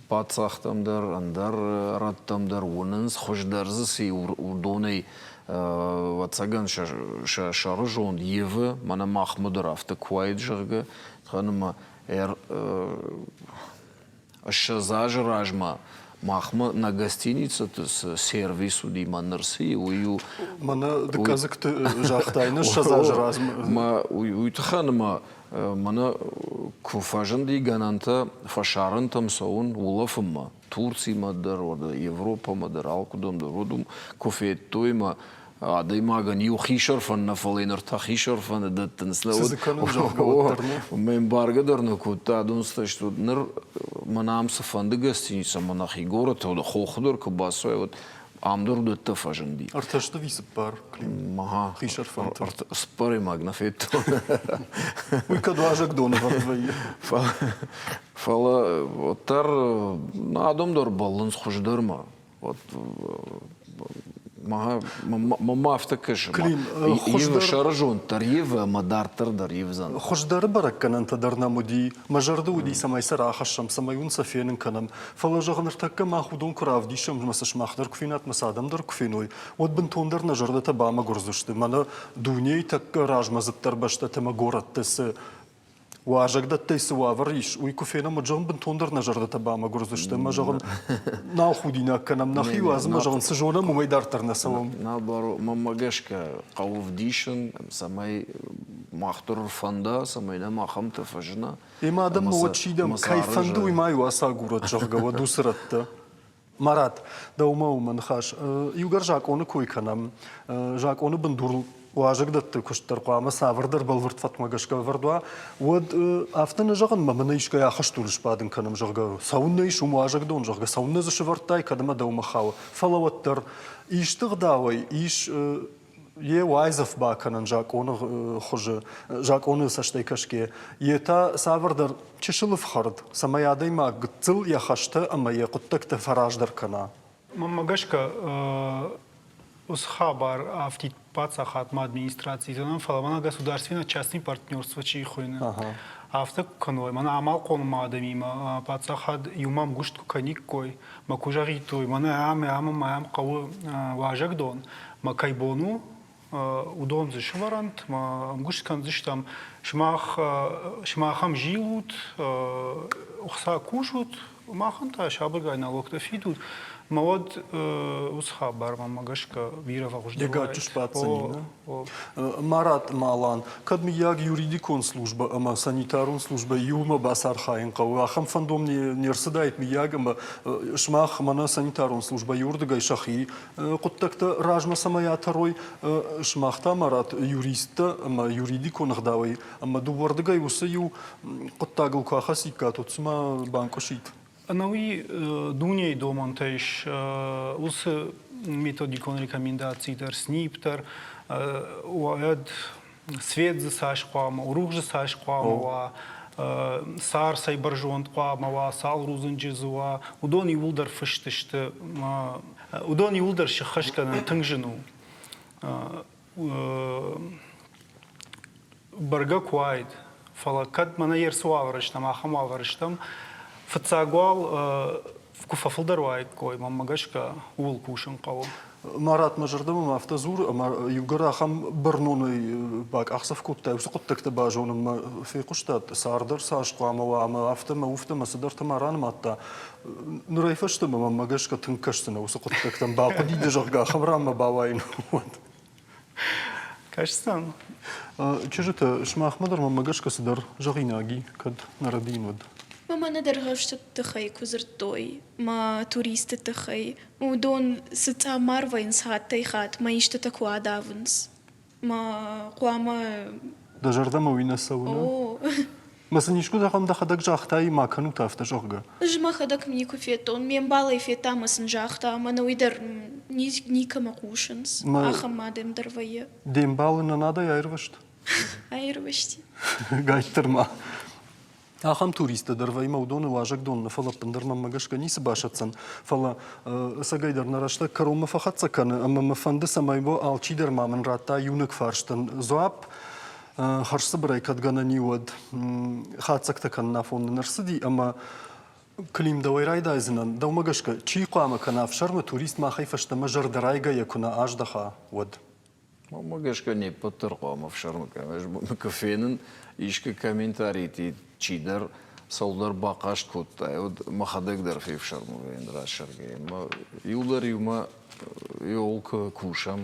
паддзӕхтӕм дӕр, ӕндӕр рӕттӕм дӕр, уынынц, хуыздӕр дзы цы и, уыдонӕй, ӕвӕццӕгӕн, сӕ сӕрызонд ивы, мӕнӕ махмӕ дӕр афтӕ куы уаид, зӕгъгӕ, ӕмӕ 20 азы размӕ махмӕ нӕ гостиницӕты цы сервис уыди мӕ ныр цы и, уый у... Мӕнӕ дыккӕдзыгты загътай, ныр 20 азы размӕ. Мӕ уый тыххӕн ӕмӕ мӕнӕ куы фӕзынди гӕнӕнтӕ фӕсарӕнтӕм цӕуын улӕфынмӕ, Турцимӕ дӕр, уӕдӕ Европӕмӕ дӕр, алкуыдӕм дӕр, уӕд уым куы федтой мӕ адӕймагӕн иу хисӕрфӕн нӕ, фӕлӕ йын ӕртӕ хисӕрфӕны дӕттынц. Цы дзы кӕнын, зӕгъгӕ, уӕддӕр нӕ. Мӕ ӕмбаргӕ дӕр нӕ кодта, адон цӕст уыд. Ныр мӕнӕ ам цыфӕнды гостиницӕ, мӕ нӕхи горӕты, хохы дӕр куы бацӕуай, уӕд ам дӕр уыдӕттӕ фӕзынди. Ӕртӕ сты ӕви цыппар, Клим? Хисӕрфӕнты. Цыппӕрӕймаг нӕ федтон. Уый кӕд уазӕгдоны вӕрд вӕййы. Фӕлӕ уӕддӕр адӕм дӕр бӕллынц хуыздӕрмӕ. Вот мӕ афтӕ кӕсы. Ивы сӕрызонд дӕр ивы ӕмӕ дарддӕр дӕр ивдзӕн. Хуыздӕры бӕрӕггӕнӕнтӕ дӕр нӕм уыди. Мӕ зӕрды уыди, цӕмӕй сӕ рахӕссӕм, цӕмӕй уын сӕ фенын кӕнӕм. Фӕлӕ, зӕгъ, ныртӕккӕ мах уыдон куы равдисӕм, ӕмӕ сӕ сымах дӕр куы фенат, мӕ сӕ адӕм дӕр куы феной, уӕд бынтондӕр нӕ зӕрдӕтӕ бамӕгуырдзысты. Мӕнӕ дунейы тӕккӕ размӕдзыддӕр бӕстӕтӕ ӕмӕ горӕтты цы уазӕгдӕттӕй цы уавӕр ис, уый куы фенӕм, уӕд зӕгъын, бынтондӕр нӕ зӕрдӕтӕ бамӕгуырдзысты ӕмӕ зӕгъын, нал худинаг кӕнӕм нӕхи уадз ӕмӕ зӕгъын, цы зонӕм, уымӕй дарддӕр нӕ цӕуӕм. Наоборот, мӕнмӕ гӕсгӕ хъӕуы вдисын, цӕмӕй мах дӕр фӕнда, цӕмӕй нӕм ахӕмтӕ фӕзына. Ӕмӕ адӕммӕ уӕд сидӕм, кӕй фӕнды, уый ма-иу ацагурӕд, зӕгъгӕ, уӕд уыцы рӕттӕ. Марат, дӕумӕ у мӕ ныхас. Иугӕр закъоны кой кӕнӕм, закъоны бындурыл уазӕгдӕтты куыст дӕр хъуамӕ цавӕрдӕр бӕлвырд фӕткмӕ гӕсгӕ ӕвӕрд уа, уӕд афтӕ нӕ зӕгъын, мӕ мӕнӕ искӕй ахӕстон сбадын кӕнӕм, зӕгъгӕ, цӕуыннӕ ис уым уазӕгдон, зӕгъгӕ, цӕуыннӕ дзы сӕвӕрдтай, кӕд ӕмӕ дӕумӕ хауы. Фӕлӕ уӕддӕр исты гъдауӕй ис йе уайдзӕф бакӕнӕн закъоны хуызы, закъоны цӕстӕй кӕсгӕ, йе та цавӕрдӕр чысыл ӕфхӕрд, цӕмӕй адӕймаг гыццыл йӕ хӕстӕ ӕмӕ йӕ хъуыддӕгтӕ фӕраздӕр кӕна. Мӕнмӕ гӕсгӕ, уыцы хабар афтид паддзахадмӕ администрацийы зонӕм, фӕлӕ мӕнӕ государственно-частный партнерство чи хуыйны, афтӕ куы кӕной, мӕнӕ амалхъом адӕмимӕ паддзахад иумӕ ӕмгуыст куы кӕниккой, мӕ куы зӕгъитой, мӕнӕ ам ӕмӕ мӕм хъӕуы уазӕгдон, мӕ кӕй бон у, уыдон дзы сывӕрӕнт, мӕ ӕмгуыст кӕндзыстӕм, сымах, сымах ӕм зилут, ӕхца кусут, махӕн та сабыргай налогтӕ фидут, мӕ уӕд уыцы хабар мӕнмӕ гӕсгӕ бирӕ фӕхуыздӕр Йӕ гаччы сбаддзӕни, Марат Малан, кӕд мыййаг юридикон службӕ ӕмӕ санитарон службӕ иумӕ бацархайын хъӕуы, ахӕм фӕндон не рцыдаид мыййаг ӕмӕ сымах мӕнӕ санитарон службӕ иуырдыгӕй сӕхи хъуыддӕгтӕ размӕ цӕмӕй атӕрой, сымах та, Марат, юристтӕ ӕмӕ юридикон ӕгъдауӕй ӕмӕ дыууӕрдыгӕй уыцы иу хъуыддагыл куы ахӕциккат, уӕд цыма банкъуысид. Ӕнӕуи дунейы домӕнтӕ ис уыцы методикон рекомендаци дӕр, СНИП дӕр, уӕд свет дзы цас хъуамӕ, рухс дзы цас хъуамӕ уа, цар цӕй бӕрзонд хъуамӕ уа, цал рудзынджы дзы уа, уыдон иууылдӕр фыст сты. Уыдон иууылдӕр сыххӕст кӕнын тынг зын у. Бӕргӕ куы уаид, фӕлӕ кӕд мӕнӕ ерсы уавӕры стӕм, ахӕм уавӕры стӕм, фыццаг уал куы фӕфылдӕр уаиккой, мӕнмӕ гӕсгӕ, ууыл кусын хъӕуы. Марат, мӕ зӕрдӕмӕ ма афтӕ дзуры, ӕмӕ иугӕр ахӕм бӕрнонӕй бакъахдзӕф кодтай, уыцы хъуыддӕгтӕ базонынмӕ фехъуыстат, цардӕр цас хъуамӕ уа ӕмӕ афтӕ мӕ уфтӕ мӕ цыдӕртӕ ма ранымадта. Нырӕй фӕстӕмӕ мӕнмӕ гӕсгӕ тынг кӕсдзынӕ уыцы хъуыддӕгтӕм, бахъуыди дӕ, зӕгъгӕ, ахӕм ранмӕ бауайын, уӕд. Кӕсдзӕн. Чызджытӕ, сымахмӕ дӕр мӕнмӕ гӕсгӕ цыдӕр зӕгъинаг и, кӕд нӕ рӕдийын уӕд. Мӕнӕ дӕргъӕвсты тыххӕй куы дзырдтой, мӕ туристты тыххӕй, уыдон цы цъаммар вӕййынц хаттӕй-хатт, мӕ истытӕ куы адавынц. Мӕ хъуамӕ Дӕ зӕрдӕмӕ уый нӕ цӕуы, нӕ? О. Мӕ сын искуы зӕгъӕм, дӕхӕдӕг загътай, ма кӕнут афтӕ, зӕгъгӕ? Ӕз мӕхӕдӕг никуы федтон. Ме мбалӕй федта ӕмӕ сын загъта, мӕнӕ уый дӕр никӕмӕ хъусынц. Ахӕм адӕм дӕр вӕййы. Де мбал ын ӕнадӕй аирвӕзт? Аирвӕзти. Гайттдӕр ма. Ахӕм туристтӕ дӕр вӕййы, уыдоны уазӕгдон нӕ, фӕлӕ ӕппындӕр мӕнмӕ гӕсгӕ ницы басӕтдзӕн. Фӕлӕ ӕцӕгӕйдӕр нӕ рӕстӕг кӕронмӕ фӕхӕццӕ кӕны ӕмӕ мӕ фӕнды, цӕмӕй алчидӕр ма мын радта иунӕг фарстӕн дзуапп. Хӕрзцыбырӕй кӕд гӕнӕн и, уӕд хатдзӕгтӕ кӕнын афон нын ӕрцыди ӕмӕ Клим, дӕуӕй райдайдзынӕн. Дӕумӕ гӕсгӕ, чи хъуамӕ кӕна ӕфсӕрмы, турист махӕй фӕстӕмӕ зӕрдӕрайгӕйӕ куы нӕ аздӕха, уӕд? Мӕнмӕ гӕсгӕ не ппӕт дӕр хъуамӕ ӕфсӕрмы кӕнӕм. Ӕз куы фенын искуы комментариты чидӕр цӕуылдӕр бахъаст кодта, уӕд мӕхӕдӕг дӕр фефсӕрмы вӕййын расӕргӕй. Иуылдӕр иумӕ иуыл куы кусӕм,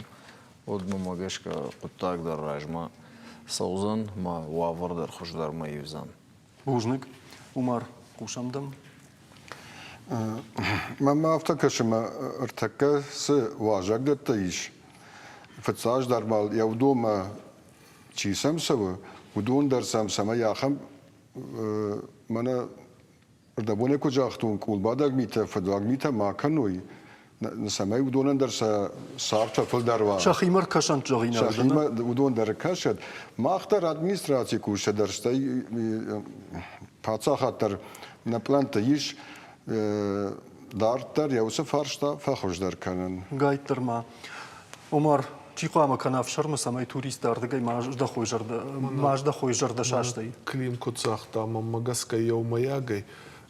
уӕд мӕнмӕ гӕсгӕ хъуыддаг дӕр размӕ цӕудзӕн, мӕ уавӕр дӕр хуыздӕрмӕ ивдзӕн. Бузныг, Умар, хъусӕм дӕм. Мӕнмӕ афтӕ кӕсы, мӕ ӕртӕккӕ цы уазӕгдӕттӕ ис, фыццаджыдӕр ма йӕ уыдонмӕ чи сӕм цӕуы, уыдон дӕр сӕм цӕмӕй ахӕм мӕнӕ ӕрдӕбонӕй куыд загътон, къулбадӕг митӕ, фыдуаг митӕ ма кӕной, цӕмӕй уыдонӕн дӕр сӕ цард фӕфылдӕр уа. Сӕхимӕ ркӕсӕнт зӕгъинаг. Сӕхимӕ уыдон дӕр кӕсӕд. Мах дӕр администрацийы кусджытӕ дӕр, стӕй паддзахад дӕр нӕ пълӕнтты ис дарддӕр йӕ уыцы фарста фӕхуыздӕр кӕнын. Гайддӕр ма. Омар, чи хъуамӕ кӕна ӕфсӕрмы, цӕмӕй туристтӕ ардыгӕй ма аздӕхой зӕрдӕ, ма аздӕхой зӕрдӕсастӕй? Клим куыд загъта, мӕнмӕ гӕсгӕ еумӕйагӕй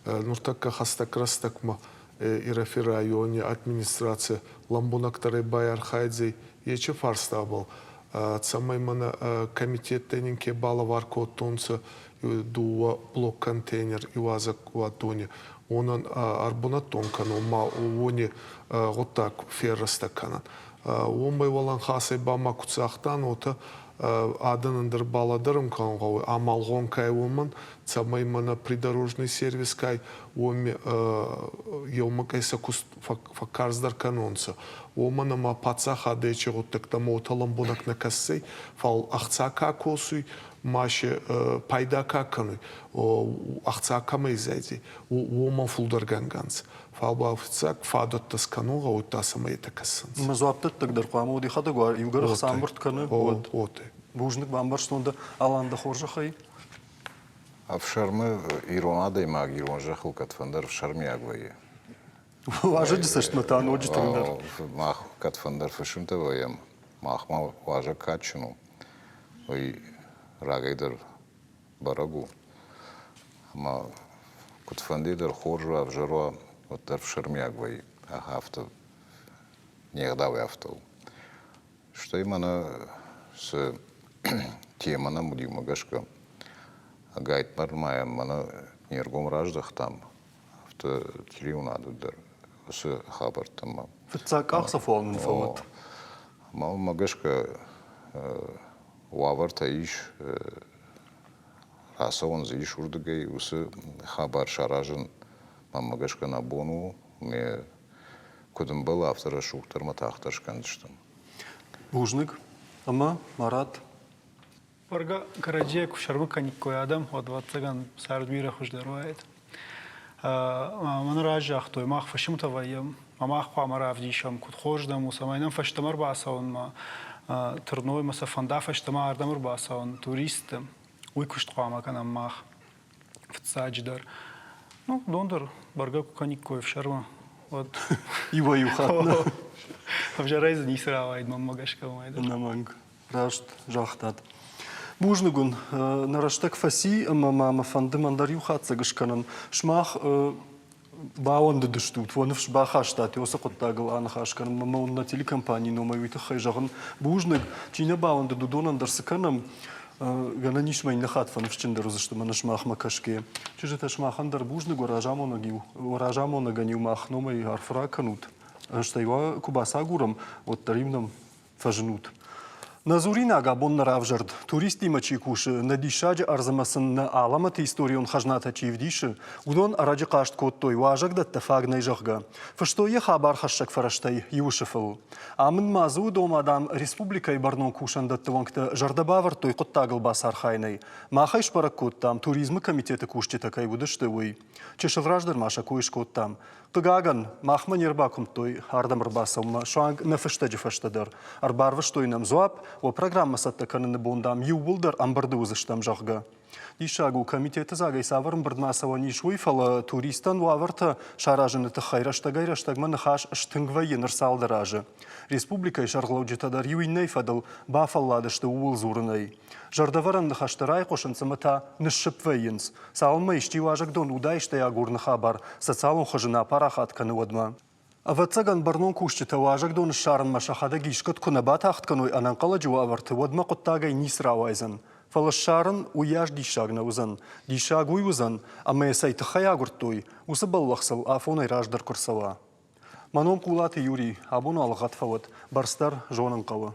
нуртӕккӕ хӕстӕг рӕстӕгмӕ Ирӕфи райони администраци лӕмбунӕгдӕрӕй байархайдзӕй ечи фарстабӕл, цӕмӕй мӕнӕ комитеттӕ нин ке балӕвар кодтонцӕ дууӕ блок-контейнер иуазӕгуатдони, уонӕн ӕрбунӕттон кӕнун ма уони гъуддаг феррӕстӕг кӕнӕн. Уомӕй уӕлӕнхасӕй ба ма куд загътан, уотӕ. Адӕнӕн дӕр балӕдӕрун кӕнун гъӕуй, амалгъон ка ӕй, уомӕн, цӕмӕй мӕнӕ придорожный сервис ка ӕй, уоми еумӕгай сӕ куст фӕккарздӕр кӕнонцӕ. Уомӕн ӕма паддзахадӕ ечи гъуддӕгтӕмӕ уотӕ лӕмбунӕг нӕ кӕсдзӕй, фал ӕхца ка косуй, ма си пайда ка кӕнуй, ӕхца кӕмӕй изайдзӕй, уомӕн фулдӕргӕнгӕ нцӕ. Фал ба фиццаг фадӕттӕ скӕнун гъӕудта, цӕмӕй етӕ кӕсӕнцӕ. Ма дзуапдӕттӕг дӕр хъуамӕ уодихӕдӕг уа, иугӕр ӕхца ӕмбырд кӕны, уӕд. Уотӕ. Бузныг бамбӕрстон дӕ, Алан, дӕ хорзӕхӕй. Ӕфсӕрмы ирон адӕймаг ирон зӕххыл кӕдфӕндӕр ӕфсӕрмиаг вӕййы. Уазӕджы цӕстмӕ та ноджы тынгдӕр. Мах кӕдфӕндӕр фысымтӕ вӕййӕм, махмӕ уазӕг кадджын у. Уый рагӕй дӕр бӕрӕг у. Ӕмӕ куыдфӕндыйы дӕр хорз уа, ӕвзӕр уа, уӕддӕр ӕфсӕрмиаг вӕййы. Афтӕ не гъдауӕй афтӕ у. Стӕй мӕнӕ цы темӕ нӕм уыди, уымӕ гӕсгӕ ӕгайтма ма йӕм мӕнӕ не ргом раздӕхтам, афтӕ телеуынады дӕр уыцы хабӕрттӕм. Фыццаг къахдзӕф уал нын фӕуӕд. Ӕмӕ уымӕ гӕсгӕ уавӕртӕ ис, рацӕуӕн дзы ис уырдыгӕй, уыцы хабар саразын мӕнмӕ гӕсгӕ нӕ бон у, ме куыд ӕмбӕлы, афтӕ рӕсугъддӕр ӕмӕ тагъддӕр скӕндзыстӕм. Бузныг. Ӕмӕ, Марат? Бӕргӕ, кӕрӕдзийӕ куы сӕрмы кӕниккой адӕм, уӕд, ӕвӕццӕгӕн, цард бирӕ хуыздӕр уаид. Мӕн раз загътой, мах фысымтӕ вӕййӕм, ӕмӕ мах хъуамӕ равдисӕм, куыд хорз нӕм у, цӕмӕй нӕм фӕстӕмӕ ӕрбацӕуынмӕ тырной ӕмӕ сӕ фӕнда фӕстӕмӕ ардӕм ӕрбацӕуын туристты. Уый куыст хъуамӕ кӕнӕм мах фыццаджыдӕр. Ну, дон дӕр бӕргӕ куы кӕниккой ӕфсӕрмы, уӕд Иуӕй-иу хатт нӕ. Ӕвзӕрӕй дзы ницы рауаид, мӕнмӕ гӕсгӕ уымӕй дӕр. Ӕнӕмӕнг. Раст загътат. Бузныг уын, нӕ рӕстӕг фӕци ӕмӕ ма мӕ фӕнды мӕн дӕр иу хатдзӕг скӕнын. Сымах бауӕндыдыстут, уӕ ныфс бахастат уыцы хъуыддагыл аныхас кӕнынмӕ ӕмӕ уын нӕ телекомпанийы номӕй уый тыххӕй зӕгъын бузныг. Чи нӕ бауӕндыд, уыдонӕн дӕр цы кӕнӕм, гӕнӕн ис мӕ иннӕ хатт фӕныфсджындӕр уыдзысты мӕнӕ сымахмӕ кӕсгӕйӕ. Чызджытӕ, сымахӕн дӕр бузныг, уӕ разамонӕг-иу, уӕ разамонӕгӕн-иу мах номӕй арфӕ ракӕнут. Стӕй уӕ куы бацагурӕм, уӕддӕр-иу нӕм фӕзынут. Нӕ дзуринаг абон нӕ равзӕрд. Туристтимӕ чи кусы, нӕ диссаджы ӕрдз ӕмӕ сын нӕ алӕмӕты историон хӕзнатӕ чи ӕвдисы, уыдон ӕрӕджы хъаст кодтой, уазӕгдӕттӕ фаг нӕй, зӕгъгӕ. Фыстой йӕ хабархӕссӕг фӕрӕзтӕй иуы сыфыл. Амынд ма дзы уыд, ома, дам, республикӕйы бӕрнон кусӕндӕтты уӕнгтӕ зӕрдӕ бавӕрдтой хъуыддагыл бацархайынӕй. Мах ӕй сбӕрӕг кодтам, туризмы комитеты кусджытӕ кӕй уыдысты, уый. Чысыл раздӕр ма сӕ кой скодтам. Хъыгагӕн, махмӕ не рбакуымдтой ардӕм ӕрбацӕуынмӕ, суанг нӕ фыстӕджы фӕстӕ дӕр. Ӕрбарвыстой нӕм дзуапп, уӕ программӕ цӕттӕ кӕныны бон, дам, иууылдӕр ӕмбырды уыдзыстӕм, зӕгъгӕ. Диссаг у, комитеты дзагӕй цавӕр ӕмбырдмӕ ацӕуӕн ис, уый, фӕлӕ туристӕн уавӕртӕ саразыны тыххӕй рӕстӕгӕй-рӕстӕгмӕ ныхас стынг вӕййы ныр цалдӕр азы. Республикӕйы сӕргълӕуджытӕ дӕр иу иннӕйы фӕдыл бафӕлладысты ууыл дзурынӕй. Зӕрдӕвӕрӕн ныхӕстӕ райхъуысынц ӕмӕ та ныссыпп вӕййынц. Цалынмӕ исчи уазӕгдон удаистӕй агурыны хабар социалон хызы нӕ апарахат кӕны, уӕдмӕ. Ӕвӕццӕгӕн, бӕрнон кусджытӕ уазӕгдон ссарынмӕ сӕхӕдӕг искӕд куы нӕ батагъд кӕной ӕнӕнхъӕлӕджы уавӕрты, уӕдмӕ хъуыддагӕй ницы рауайдзӕн. Фӕлӕ ссарын уыйас диссаг нӕ уыдзӕн. Диссаг уый уыдзӕн, ӕмӕ йӕ цӕй тыххӕй агуырдтой, уыцы бӕллӕх сыл афонӕй раздӕр куы рцӕуа. Мӕ ном Хъулаты Юрий, абон уал ӕгъгъӕд фӕуӕд, бӕрц дӕр зонын хъӕуы.